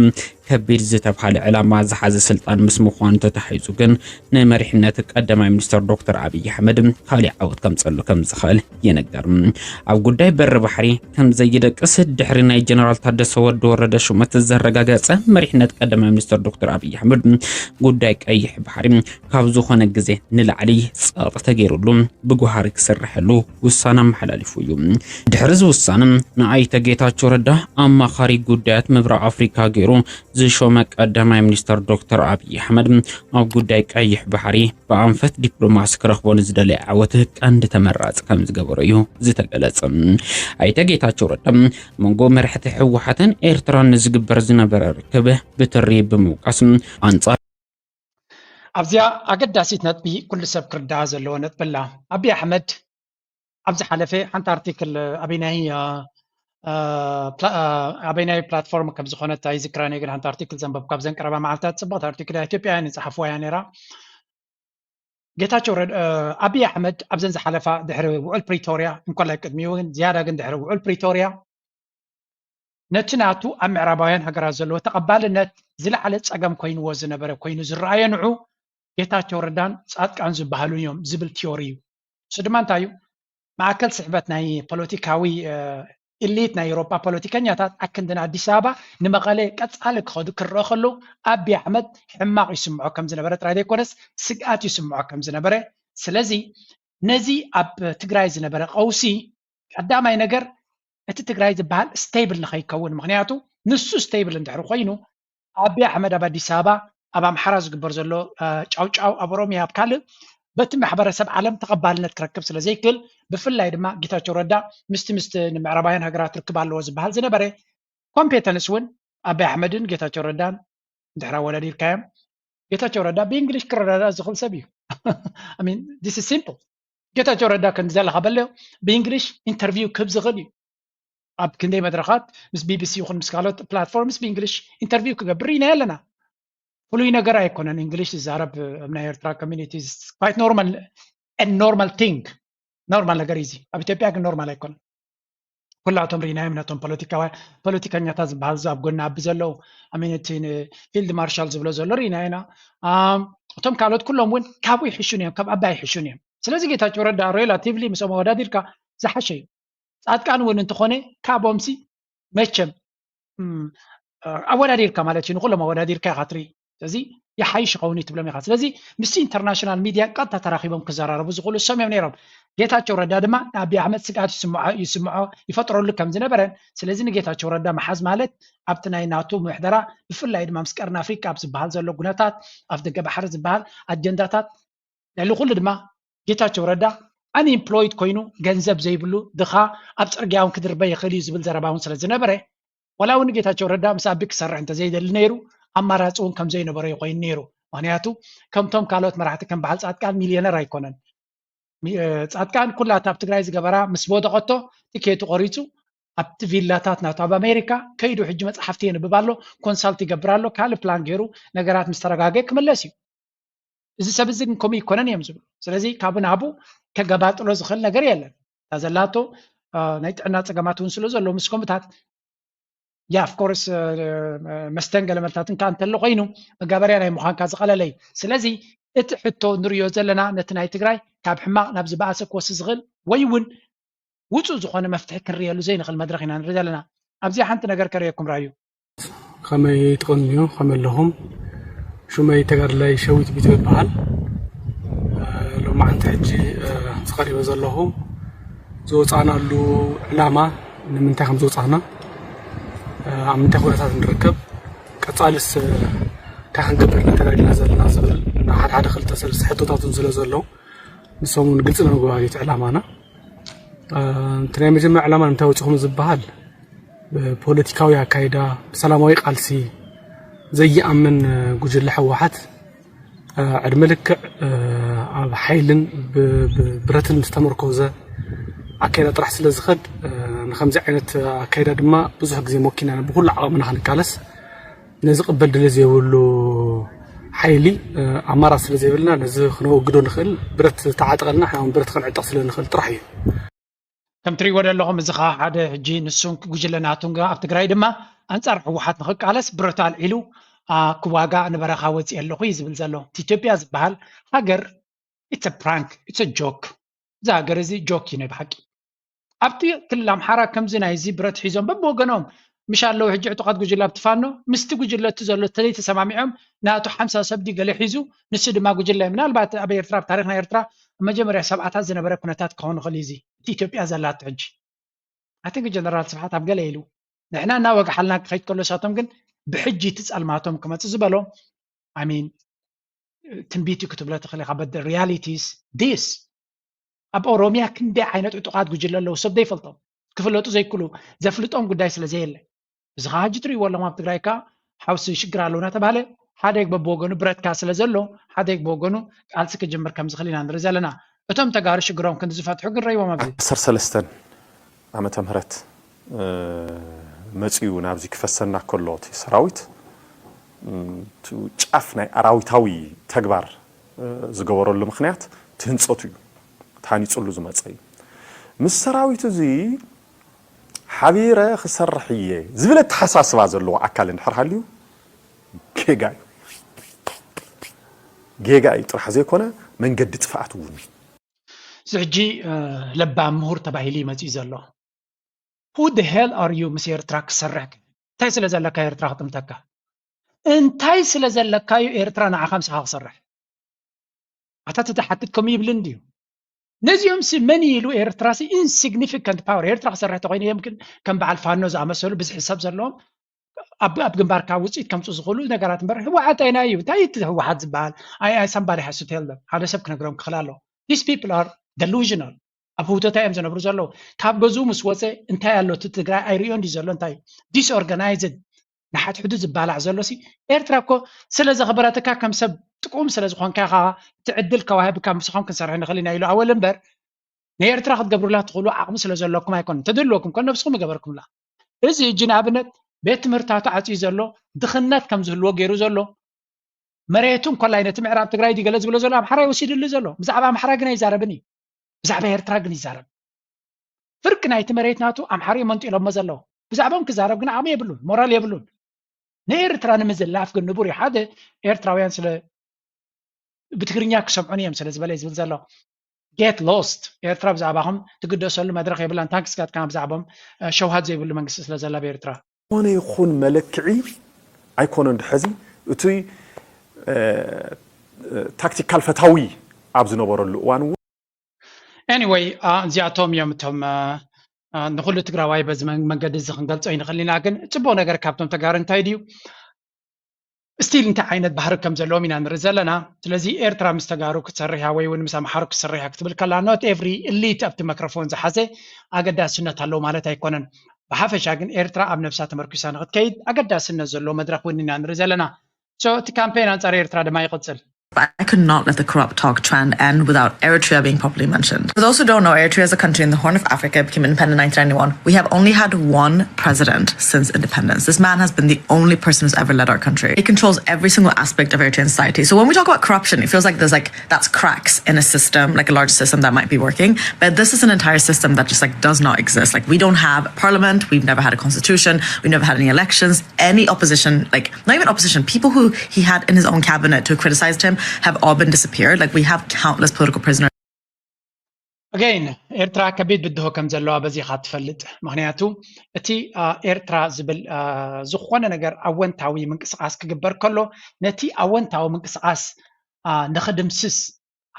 ከቢድ ዝተብሃለ ዕላማ ዝሓዘ ስልጣን ምስ ምዃኑ ተታሒዙ ግን ንመሪሕነት ቀዳማይ ሚኒስትር ዶክተር ኣብይ ኣሕመድ ካሊእ ዓወት ከምፀሉ ከም ዝኽእል ይንገር። ኣብ ጉዳይ በሪ ባሕሪ ከም ዘይደቅስ ድሕሪ ናይ ጀነራል ታደሰ ወዲ ወረደ ሹመት ዘረጋገፀ መሪሕነት ቀዳማይ ሚኒስትር ዶክተር ኣብይ ኣሕመድ ጉዳይ ቀይሕ ባሕሪ ካብ ዝኾነ ግዜ ንላዕሊ ጸቕጢ ተገይሩሉ ብጓሃሪ ክስርሐሉ ውሳነ ኣመሓላሊፉ እዩ። ድሕሪ እዚ ውሳነ ንኣይተ ጌታቸው ረዳ ኣማኻሪ ጉዳያት ምብራቕ ኣፍሪካ ገይሩ ዝሾመ ቀዳማይ ሚኒስተር ዶክተር ኣብይ ኣሕመድ ኣብ ጉዳይ ቀይሕ ባሕሪ ብኣንፈት ዲፕሎማሲ ክረኽቦ ንዝደለየ ዓወት ቀንዲ ተመራፂ ከም ዝገበሮ እዩ ዝተገለጸ። ኣይተ ጌታቸው ረዳ መንጎ መራሕቲ ህወሓትን ኤርትራን ንዝግበር ዝነበረ ርክብ ብትሪ ብምውቃስ ኣንጻር ኣብዚኣ ኣገዳሲት ነጥቢ ኩሉ ሰብ ክርዳኣ ዘለዎ ነጥቢ ኣላ። ኣብይ ኣሕመድ ኣብ ዝሓለፈ ሓንቲ ኣርቲክል ኣበይናይ ኣበይናይ ፕላትፎርም ከም ዝኾነት ኣይዝክራን እየ፣ ግን ሓንቲ ኣርቲክል ዘንበብኩ ካብዘን ቀረባ መዓልታት፣ ጽብቕቲ ኣርቲክል እያ፣ ኢትዮጵያ እያ ዝጸሓፍዋ እያ ነይራ። ጌታቸው ረዳ ኣብይ ኣሕመድ ኣብዘን ዝሓለፋ ድሕሪ ውዕል ፕሪቶርያ እንኮላይ ቅድሚኡ ግን ዝያዳ ግን ድሕሪ ውዕል ፕሪቶርያ ነቲ ናቱ ኣብ ምዕራባውያን ሃገራት ዘለዎ ተቐባልነት ዝለዓለ ጸገም ኮይንዎ ዝነበረ ኮይኑ ዝረኣዮ ንዑ ጌታቸው ረዳን ጻድቃን ዝበሃሉን እዮም ዝብል ቲዮሪ እዩ። እሱ ድማ እንታይ እዩ? ማእከል ስሕበት ናይ ፖለቲካዊ ኢሊት ናይ ኤውሮጳ ፖለቲከኛታት ኣክንዲ ንኣዲስ ኣበባ ንመቐለ ቀጻሊ ክኸዱ ክረአ ከሎ ኣብይ ኣሕመድ ሕማቕ ይስምዖ ከም ዝነበረ ጥራይ ዘይኮነስ ስግኣት ይስምዖ ከም ዝነበረ። ስለዚ ነዚ ኣብ ትግራይ ዝነበረ ቀውሲ ቀዳማይ ነገር እቲ ትግራይ ዝበሃል ስቴብል ንኸይከውን፣ ምክንያቱ ንሱ ስቴብል እንድሕር ኮይኑ ኣብይ ኣሕመድ ኣብ ኣዲስ ኣበባ ኣብ ኣምሓራ ዝግበር ዘሎ ጫውጫው ኣብ ኦሮሚያ ኣብ ካልእ በቲ ማሕበረሰብ ዓለም ተቐባልነት ክረክብ ስለ ዘይክእል፣ ብፍላይ ድማ ጌታቸው ረዳ ምስቲ ምስቲ ንምዕራባውያን ሃገራት ርክብ ኣለዎ ዝበሃል ዝነበረ ኮምፔተንስ እውን ኣብይ ኣሕመድን ጌታቸው ረዳን እንድሕር ኣወዳዲርካዮም፣ ጌታቸው ረዳ ብእንግሊሽ ክረዳዳ ዝኽእል ሰብ እዩ። ሲምፕል። ጌታቸው ረዳ ከምዚ ዘለካ በለዮ ብእንግሊሽ ኢንተርቪው ክህብ ዝኽእል እዩ። ኣብ ክንደይ መድረኻት ምስ ቢቢሲ ይኹን ምስ ካልኦት ፕላትፎርምስ ብእንግሊሽ ኢንተርቪው ክገብር ኢና ኣለና። ፍሉይ ነገር ኣይኮነን እንግሊሽ ዝዛረብ ኣብ ናይ ኤርትራ ኮሚኒቲ፣ ኳይት ኖርማል፣ ኖርማል ቲንግ፣ ኖርማል ነገር እዩ። ኣብ ኢትዮጵያ ግን ኖርማል ኣይኮነን። ኩላቶም ርኢናዮም ነቶም ፖለቲካውያን ፖለቲከኛታት ዝበሃል ኣብ ጎና ኣቢ ዘለዉ ኣሚነቲ ፊልድ ማርሻል ዝብሎ ዘሎ ርኢና ኢና። እቶም ካልኦት ኩሎም እውን ካብኡ ይሕሹን እዮም፣ ካብ ኣባይ ይሕሹን እዮም። ስለዚ ጌታቸው ረዳ ሬላቲቭሊ ምስኦም ኣወዳዲርካ ዝሓሸ እዩ። ጻድቃን እውን እንተኾነ ካብኦምሲ መቸም ኣወዳዲርካ ማለት እዩ፣ ንኩሎም ኣወዳዲርካ ኢኻ ትርኢ። ስለዚ ይሓይሽ ይኸውን እዩ ትብሎም ኢኻ። ስለዚ ምስ ኢንተርናሽናል ሚድያ ቀጥታ ተራኺቦም ክዘራረቡ ዝኽእሉ እሶም እዮም ነይሮም። ጌታቸው ረዳ ድማ ንኣብይ ኣሕመድ ስግኣት ይስምዖ ይፈጥረሉ ከም ዝነበረን፣ ስለዚ ንጌታቸው ረዳ ምሓዝ ማለት ኣብቲ ናይ ናቶ ምሕደራ ብፍላይ ድማ ምስ ቀርኒ ኣፍሪቃ ኣብ ዝበሃል ዘሎ ኩነታት፣ ኣፍ ደገ ባሕሪ ዝበሃል ኣጀንዳታት፣ ልዕሊ ኩሉ ድማ ጌታቸው ረዳ ኣንኢምፕሎይድ ኮይኑ ገንዘብ ዘይብሉ ድኻ ኣብ ፅርግያ እውን ክድርበ ይኽእል እዩ ዝብል ዘረባ እውን ስለ ዝነበረ፣ ዋላ እውን ጌታቸው ረዳ ምስ ኣቢ ክሰርሕ እንተዘይደሊ ነይሩ ኣማራፂ እውን ከም ዘይነበሮ እዩ ኮይኑ ነይሩ። ምክንያቱ ከምቶም ካልኦት መራሕቲ ከም በዓል ፃድቃን ሚልዮነር ኣይኮነን። ሚ- እ፣ ፃድቃን ኩላታ ኣብ ትግራይ ዝገበራ ምስ ወደቐቶ ትኬቱ ቆሪፁ ኣብቲ ቪላታት ናቱ ኣብ ኣሜሪካ ከይዱ ሕጂ መፅሓፍቲ የንብብ ኣሎ፣ ኮንሳልት ይገብር ኣሎ፣ ካልእ ፕላን ገይሩ ነገራት ምስ ተረጋገ ክምለስ እዩ። እዚ ሰብ እዚ ግን ከምኡ ይኮነን እዮም ዝብሉ። ስለዚ ካብኡ ናብኡ ከገባጥሎ ዝኽእል ነገር የለን። እታ ዘላቶ እ፣ ናይ ጥዕና ፀገማት እውን ስለ ዘሎ ምስ ከምኡታት ያ ኦፍኮርስ መስተን ገለመልታትን ከኣ እንተሎ ኮይኑ መጋበርያ ናይ ምዃንካ ዝቐለለ እዩ። ስለዚ እቲ ሕቶ ንሪኦ ዘለና ነቲ ናይ ትግራይ ካብ ሕማቕ ናብ ዝበኣሰ ክወስድ ዝኽእል ወይ እውን ውፁእ ዝኾነ መፍትሒ ክንርእየሉ ዘይንኽእል መድረኽ ኢና ንርኢ ዘለና። ኣብዚኣ ሓንቲ ነገር ከርእየኩም ራዩ። ከመይ ትቐንዩ? ከመይ ኣለኹም? ሹመይ ተጋድላይ ሸዊት ቢቶ ይበሃል። ሎማዓንቲ ሕጂ ዝቐሪበ ዘለኹ ዝወፃእናሉ ዕላማ ንምንታይ ከም ዝወፃእና፣ ኣብ ምንታይ ኩነታት ንርከብ፣ ቀፃልስ እንታይ ክንገብር ኢና ተዳሊና ዘለና ዝብል ሓደ ሓደ ክልተ ሰለስተ ሕቶታት እውን ስለ ዘለዉ ንሶም እውን ግልፂ ንምግባር እዩ እቲ ዕላማና። እቲ ናይ መጀመርያ ዕላማ ንምንታይ ወፂኹም ዝበሃል ብፖለቲካዊ ኣካይዳ ብሰላማዊ ቃልሲ ዘይኣምን ጉጅለ ህወሓት ዕድመ ልክዕ ኣብ ሓይልን ብረትን ዝተመርኮዘ ኣካይዳ ጥራሕ ስለ ዝኸድ፣ ንከምዚ ዓይነት ኣካይዳ ድማ ብዙሕ ግዜ ሞኪና ኢና ብኩሉ ዓቕምና ክንቃለስ። ነዚ ቅበል ድለ ዘይብሉ ሓይሊ ኣማራፂ ስለ ዘይብልና፣ ነዚ ክነወግዶ ንኽእል ብረት ተዓጠቐልና፣ ብረት ክንዕጠቕ ስለ ንኽእል ጥራሕ እዩ። ከም ትሪእዎ ዘለኹም፣ እዚ ኸዓ ሓደ ሕጂ ንሱን ጉጅለ ናቱን ኣብ ትግራይ ድማ ኣንጻር ህወሓት ንኽቃለስ ብረት ኣልዒሉ ክዋጋእ ንበረኻ ወፂእ ኣለኹ እዩ ዝብል ዘሎ። እቲ ኢትዮጵያ ዝበሃል ሃገር it's a prank, it's a joke። እዚ ሃገር እዚ ጆክ እዩ ናይ ብሓቂ። ኣብቲ ክልል ኣምሓራ ከምዚ ናይዚ ብረት ሒዞም በብወገኖም ምሽ ኣለዉ። ሕጂ ዕጡቓት ጉጅለ ኣብቲ ፋኖ ምስቲ ጉጅለ እቲ ዘሎ ተዘይተሰማሚዖም ናቱ ሓምሳ ሰብ ድዩ ገለ ሒዙ፣ ንሱ ድማ ጉጅለ ምናልባት ኣብ ኤርትራ፣ ኣብ ታሪኽ ናይ ኤርትራ ኣብ መጀመርያ ሰብዓታት ዝነበረ ኩነታት ክኸውን ይኽእል እዩ። እዚ እቲ ኢትዮጵያ ዘላቶ ሕጂ ኣቲንክ ጀነራል ስብሓት ኣብ ገለ ኢሉ ንሕና እናወግሓልና ክኸይድ ከሎ ሳቶም ግን ብሕጂ እቲ ጸልማቶም ክመጽእ ዝበሎ ኣሚን ትንቢት እዩ ክትብሎ ትኽእል ኢኻ። But the reality is this። ኣብ ኦሮሚያ ክንደይ ዓይነት ዕጡቓት ጉጅለ ኣለዉ ሰብ ዘይፈልጦም፣ ክፍለጡ ዘይክሉ፣ ዘፍልጦም ጉዳይ ስለ ዘየለ። እዚ ከዓ ሕጂ ትርእይዎ ኣለኹም ኣብ ትግራይ ከዓ ሓውሲ ሽግር ኣለዉ እናተባሃለ ሓደ በብወገኑ ብረት ከዓ ስለ ዘሎ ሓደ በብወገኑ ቃልሲ ክጅምር ከም ዝኽእል ኢና ንርኢ ዘለና። እቶም ተጋሩ ሽግሮም ክንዲ ዝፈትሑ ግን ረይዎም ኣብዚ ዓሰርተ ሰለስተ ዓመተ ምህረት መፂኡ ናብዚ ክፈሰና ከሎ እቲ ሰራዊት ጫፍ ናይ ኣራዊታዊ ተግባር ዝገበረሉ ምክንያት እቲ ህንፀቱ እዩ። ተሃኒፅሉ ዝመፀ እዩ። ምስ ሰራዊት እዚ ሓቢረ ክሰርሕ እየ ዝብል ኣተሓሳስባ ዘለዎ ኣካል እንድሕር ሃልዩ ጌጋ እዩ። ጌጋ እዩ ጥራሕ ዘይኮነ መንገዲ ጥፍኣት እውን እዩ። እዚ ሕጂ ለባም ምሁር ተባሂሉ እዩ መፂኡ ዘሎ። Who the hell are you ምስ ኤርትራ ክሰርሕ? እንታይ ስለ ዘለካ ኤርትራ ክጥምተካ? እንታይ ስለ ዘለካ እዩ ኤርትራ ንዓኻ ምሳኻ ክሰርሕ? ኣታ ትትሓትት ከምኡ ይብልን ድዩ? ነዚኦም ሲ መን ኢሉ ኤርትራ ሲ insignificant power ኤርትራ ክሰርሕ ተኮይኑ እዮም ግን ከም በዓል ፋኖ ዝኣመሰሉ ብዝሒ ሰብ ዘለዎም ኣብ ኣብ ግንባርካ ውፅኢት ከምፁ ዝኽእሉ ነገራት እምበር ህወሓት ኣይና እዩ እንታይ እቲ ህወሓት ዝበሃል I I somebody has to tell them ሓደ ሰብ ክነግሮም ክኽእል ኣለዎ። These people are delusional። ኣብ ህውተታ እዮም ዝነብሩ ዘለዉ። ካብ ገዝኡ ምስ ወፀ እንታይ ኣሎ እቲ ትግራይ ኣይርእዮን ድዩ ዘሎ እንታይ disorganized ንሓድሕዱ ዝባላዕ ዘሎ ሲ ኤርትራ እኮ ስለ ዘኽበረትካ ከም ሰብ ጥቁም ስለ ዝኾንካ ኢኻ እቲ ዕድል ከዋህብካ ምሳኹም ክንሰርሕ ንኽእል ኢና ኢሉ ኣወል እምበር ንኤርትራ ክትገብሩላ ትኽእሉ ዓቕሚ ስለ ዘለኩም ኣይኮነን ተደልወኩም ከ ነብስኹም ይገበርኩምላ እዚ እጂ ንኣብነት ቤት ትምህርታቱ ዓፅዩ ዘሎ ድኽነት ከም ዝህልዎ ገይሩ ዘሎ መሬቱ እንኮላይ ነቲ ምዕራብ ትግራይ ድዩ ገለ ዝብሎ ዘሎ ኣምሓራይ ወሲድሉ ዘሎ ብዛዕባ ኣምሓራ ግን ኣይዛረብን እዩ ብዛዕባ ኤርትራ ግን ይዛረብ ፍርቂ ናይቲ መሬት ናቱ ኣምሓሩ እዮም መንጢሎሞ ዘለዉ ብዛዕባኦም ክዛረብ ግን ዓቕሚ የብሉን ሞራል የብሉን ንኤርትራ ንምዝላፍ ግን ንቡር እዩ ሓደ ኤርትራውያን ስለ ብትግርኛ ክሰምዑን እዮም ስለ ዝበለ ዝብል ዘሎ get lost ኤርትራ ብዛዕባኹም ትግደሰሉ መድረኽ የብላን ታንክስ ጋት ከማ ብዛዕባኦም ሸውሃት ዘይብሉ መንግስቲ ስለ ዘላ ብኤርትራ ዝኾነ ይኹን መለክዒ ኣይኮነን ድሐዚ እቲ ታክቲካል ፈታዊ ኣብ ዝነበረሉ እዋን እውን anyway እዚኣቶም እዮም እቶም ንኩሉ ትግራዋይ በዚ መንገዲ እዚ ክንገልፆ ይንኽእል ኢና ግን ፅቡቅ ነገር ካብቶም ተጋሩ እንታይ ድዩ ስቲል እንታይ ዓይነት ባህሪ ከም ዘለዎም ኢና ንርኢ ዘለና ስለዚ ኤርትራ ምስ ተጋሩ ክትሰርሕ ወይ እውን ምስ ኣምሓሩ ክትሰርሕ ክትብል ከላ not every elite ኣብቲ መክሮፎን ዝሓዘ ኣገዳስነት ኣለዎ ማለት ኣይኮነን ብሓፈሻ ግን ኤርትራ ኣብ ነብሳ ተመርኩሳ ንክትከይድ ኣገዳስነት ዘለዎ መድረክ እውን ኢና ንርኢ ዘለና so እቲ ካምፔን ኣንጻር ኤርትራ ድማ ይቕጽል But I could not let the corrupt talk trend end without Eritrea being properly mentioned. For those who don't know, Eritrea is a country in the Horn of Africa. It became independent in nineteen ninety-one. We have only had one president since independence. This man has been the only person who's ever led our country. He controls every single aspect of Eritrean society. So when we talk about corruption, it feels like there's like that's cracks in a system, like a larger system that might be working. But this is an entire system that just like does not exist. Like we don't have a parliament, we've never had a constitution, we've never had any elections. Any opposition, like not even opposition, people who he had in his own cabinet who criticized him have all been disappeared. Like we have countless political prisoners. Again, ኤርትራ ከቢድ ብድሆ ከም ዘለዋ በዚኻ ትፈልጥ። ምኽንያቱ እቲ ኤርትራ ዝብል ዝኾነ ነገር ኣወንታዊ ምንቅስቃስ ክግበር ከሎ ነቲ ኣወንታዊ ምንቅስቃስ ንኽድምስስ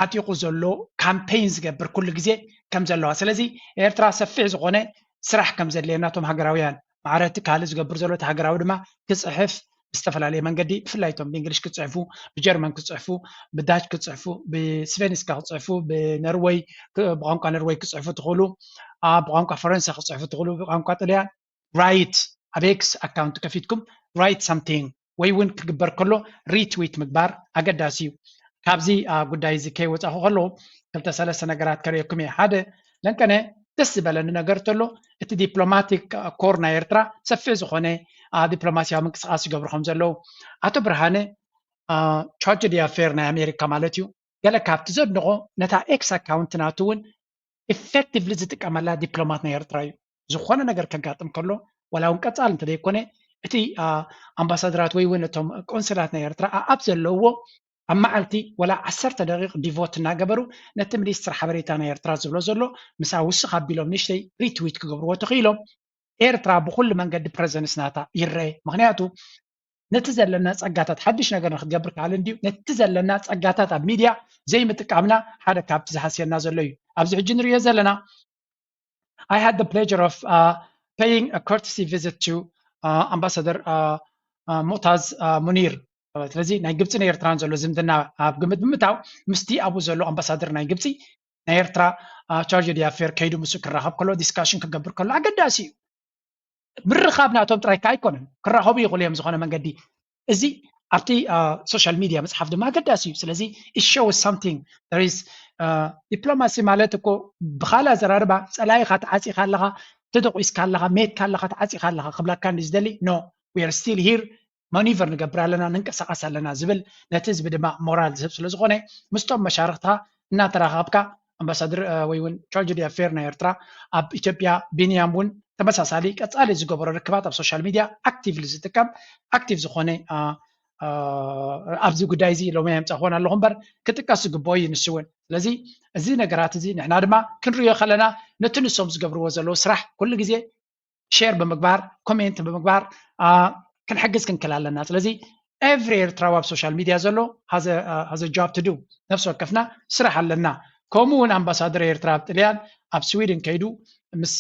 ዓጢቑ ዘሎ ካምፔይን ዝገብር ኩሉ ግዜ ከም ዘለዋ ስለዚ ኤርትራ ሰፊሕ ዝኾነ ስራሕ ከም ዘድልየና እቶም ሃገራውያን ማዕረ እቲ ካልእ ዝገብር ዘሎ እቲ ሃገራዊ ድማ ክፅሕፍ ብዝተፈላለየ መንገዲ ብፍላይ እቶም ብእንግሊሽ ክፅሕፉ ብጀርመን ክፅሕፉ ብዳች ክፅሕፉ ብስቬኒስካ ክፅሕፉ ብነርወይ ብቋንቋ ነርወይ ክፅሕፉ ትኽእሉ ብቋንቋ ፈረንሳ ክፅሕፉ ትኽእሉ ብቋንቋ ጥልያን ራይት ኣብ ኤክስ ኣካውንት ከፊትኩም ራይት ሳምቲንግ ወይ እውን ክግበር ከሎ ሪትዊት ምግባር ኣገዳሲ እዩ። ካብዚ ጉዳይ እዚ ከይወፃኹ ከለዉ ክልተ ሰለስተ ነገራት ከርእየኩም እየ። ሓደ ለንቀነ ደስ ዝበለኒ ነገር ተሎ እቲ ዲፕሎማቲክ ኮር ናይ ኤርትራ ሰፊሕ ዝኾነ ዲፕሎማሲያዊ ምንቅስቃስ ይገብሩ ከም ዘለዉ ኣቶ ብርሃነ ቻርጅ ዲኣፌር ናይ ኣሜሪካ ማለት እዩ ገለ ካብቲ ዘድንቆ ነታ ኤክስ ኣካውንት ናቱ እውን ኢፌክቲቭሊ ዝጥቀመላ ዲፕሎማት ናይ ኤርትራ እዩ። ዝኾነ ነገር ከጋጥም ከሎ ዋላ እውን ቀፃል እንተዘይኮነ እቲ ኣምባሳደራት ወይ እውን እቶም ቆንስላት ናይ ኤርትራ ኣብ ዘለውዎ ኣብ መዓልቲ ወላ ዓሰርተ ደቂቕ ዲቮት እናገበሩ ነቲ ሚኒስትር ሓበሬታ ናይ ኤርትራ ዝብሎ ዘሎ ምስ ውስኽ ኣቢሎም ንእሽተይ ሪትዊት ክገብርዎ ተኽኢሎም ኤርትራ ብኩሉ መንገዲ ፕረዘንስ ናታ ይረአ። ምክንያቱ ነቲ ዘለና ጸጋታት ሓድሽ ነገር ንክትገብር ክኣልን ድዩ ነቲ ዘለና ጸጋታት ኣብ ሚድያ ዘይምጥቃምና ሓደ ካብቲ ዝሃስየና ዘሎ እዩ። ኣብዚ ሕጂ ንሪኦ ዘለና I had the pleasure of uh, paying a courtesy visit to uh, ambassador uh, uh, Mu'taz uh, Munir ስለዚ ናይ ግብፅን ኤርትራን ዘሎ ዝምድና ኣብ ግምት ብምታው ምስቲ ኣብኡ ዘሎ ኣምባሳደር ናይ ግብፂ ናይ ኤርትራ ቻርጅ ዲኣፌር ከይዱ ምስ ክራኸብ ከሎ ዲስካሽን ክገብር ከሎ ኣገዳሲ እዩ። ምርኻብ ናቶም ጥራይ ከ ኣይኮነን ክራኸቡ ይኽእሉ እዮም ዝኾነ መንገዲ እዚ ኣብቲ ሶሻል ሚድያ ምፅሓፍ ድማ ኣገዳሲ እዩ። ስለዚ it shows something there is ዲፕሎማሲ ማለት እኮ ብካል ኣዘራርባ ፀላኢካ ተዓፂካ ኣለካ ተደቂስካ ኣለካ ሜትካ ኣለካ ተዓፂካ ኣለካ ክብለካ እንዲ ዝደሊ no we are still here ማኒቨር ንገብር ኣለና ንንቀሳቀስ ኣለና ዝብል ነቲ ህዝቢ ድማ ሞራል ዝህብ ስለዝኮነ ምስቶም መሻርክትካ እናተራከብካ ኣምባሳደር ወይ እውን ቻርጅ ዲኣፌር ናይ ኤርትራ ኣብ ኢትዮጵያ ቢንያም እውን ተመሳሳሊ ቀፃሊ ዝገበሮ ርክባት ኣብ ሶሻል ሚድያ ኣክቲቭሊ ዝጥቀም ኣክቲቭ ዝኾነ ኣብዚ ጉዳይ እዚ ሎሚ የምፃ ክኾን ኣለኹ እምበር ክጥቀስ ዝግብኦ እዩ ንሱ እውን ስለዚ እዚ ነገራት እዚ ንሕና ድማ ክንሪኦ ከለና ነቲ ንሶም ዝገብርዎ ዘለዉ ስራሕ ኩሉ ግዜ ሼር ብምግባር ኮሜንት ብምግባር ክንሕግዝ ክንክል ኣለና ስለዚ every ኤርትራዊ ኣብ social media ዘሎ has a job to do ነፍሲ ወከፍና ስራሕ ኣለና ከምኡ እውን ኣምባሳደር ኤርትራ ኣብ ጥልያን ኣብ ስዊድን ከይዱ ምስ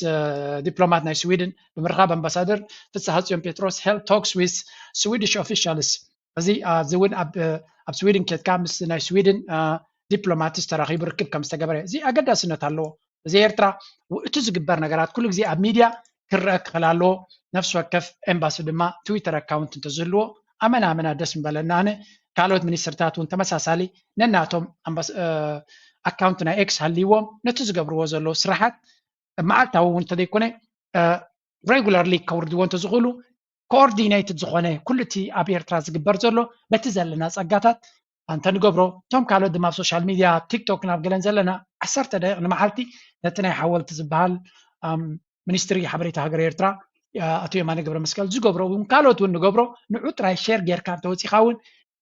ዲፕሎማት ናይ ስዊድን ብምርኻብ ኣምባሳደር ፍስሃ ጽዮን ጴጥሮስ held talks with Swedish officials እዚ እዚ እውን ኣብ ስዊድን ኬድካ ምስ ናይ ስዊድን ዲፕሎማትስ ተራኺቡ ርክብ ከም ዝተገበረ እዚ ኣገዳስነት ኣለዎ እዚ ኤርትራ እቲ ዝግበር ነገራት ኩሉ ግዜ ኣብ ሚድያ ክረአ ክኽእል ኣለዎ ነፍሲ ወከፍ ኤምባሲ ድማ ትዊተር ኣካውንት እንተዝህልዎ ኣመና ኣመና ደስ ምበለና ኣነ ካልኦት ሚኒስትርታት እውን ተመሳሳሊ ነናቶም ኣካውንት ናይ ኤክስ ሃልይዎም ነቲ ዝገብርዎ ዘለዉ ስራሓት መዓልታዊ እውን እንተዘይኮነ ሬጉላርሊ ከውርድዎ እንተዝኽእሉ ኮኦርዲነይትድ ዝኾነ ኩሉ እቲ ኣብ ኤርትራ ዝግበር ዘሎ በቲ ዘለና ጸጋታት እንተንገብሮ እቶም ካልኦት ድማ ኣብ ሶሻል ሚድያ ኣብ ቲክቶክ ናብ ገለን ዘለና ዓሰርተ ደቂቕ ንመዓልቲ ነቲ ናይ ሓወልቲ ዝበሃል ሚኒስትሪ ሓበሬታ ሃገር ኤርትራ ኣቶ የማነ ገብረ መስቀል ዝገብሮ እውን ካልኦት እውን ንገብሮ ንዑ ጥራይ ሼር ጌርካ እንተወፂኻ እውን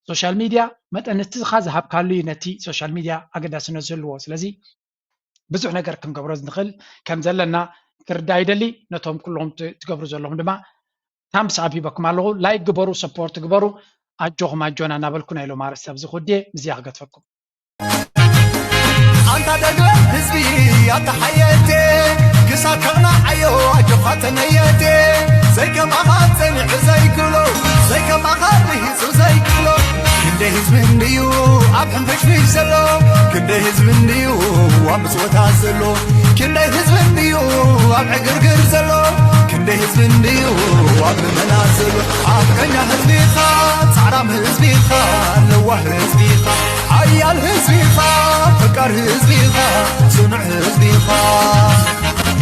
ሶሻል ሚድያ መጠን ንትኻ ዝሃብካሉ እዩ ነቲ ሶሻል ሚድያ ኣገዳስነት ዝህልዎ ስለዚ ብዙሕ ነገር ክንገብሮ ንኽእል ከም ዘለና ክርዳ ይደሊ ነቶም ኩሎም ትገብሩ ዘለኹም ድማ ታምስ ኣብ ሂበኩም ኣለኹ ላይክ ግበሩ ሰፖርት ግበሩ ኣጆኹም ኣጆና እናበልኩ ናይ ሎም ኣርእስቲ ኣብዚ ክወድየ ምስዚኣ ክገትፈኩም ኣንታ ደገ ህዝቢ ኣተሓየቴ ክሳብ ከቕናዓዮ ኣጆኻ ተነየቴ ዘይከማኻ ጸኒዑ ዘይክሎ ዘይከማኻ ርሂጹ ዘይክሎ ክንደይ ህዝቢ እንድዩ ኣብ ሕንፍሽፍሽ ዘሎ ክንደይ ህዝቢ እንድዩ ኣብ ምጽወታት ዘሎ ክንደይ ህዝቢ እንድዩ ኣብ ዕግርግር ዘሎ ክንደይ ህዝቢ እንድዩ ኣብ ልመና ዘሎ ሓቀኛ ህዝቢኻ ጻዕራም ህዝቢኻ ለዋህ ህዝቢኻ ሓያል ህዝቢኻ ፈቃር ህዝቢኻ ጽኑዕ ህዝቢኻ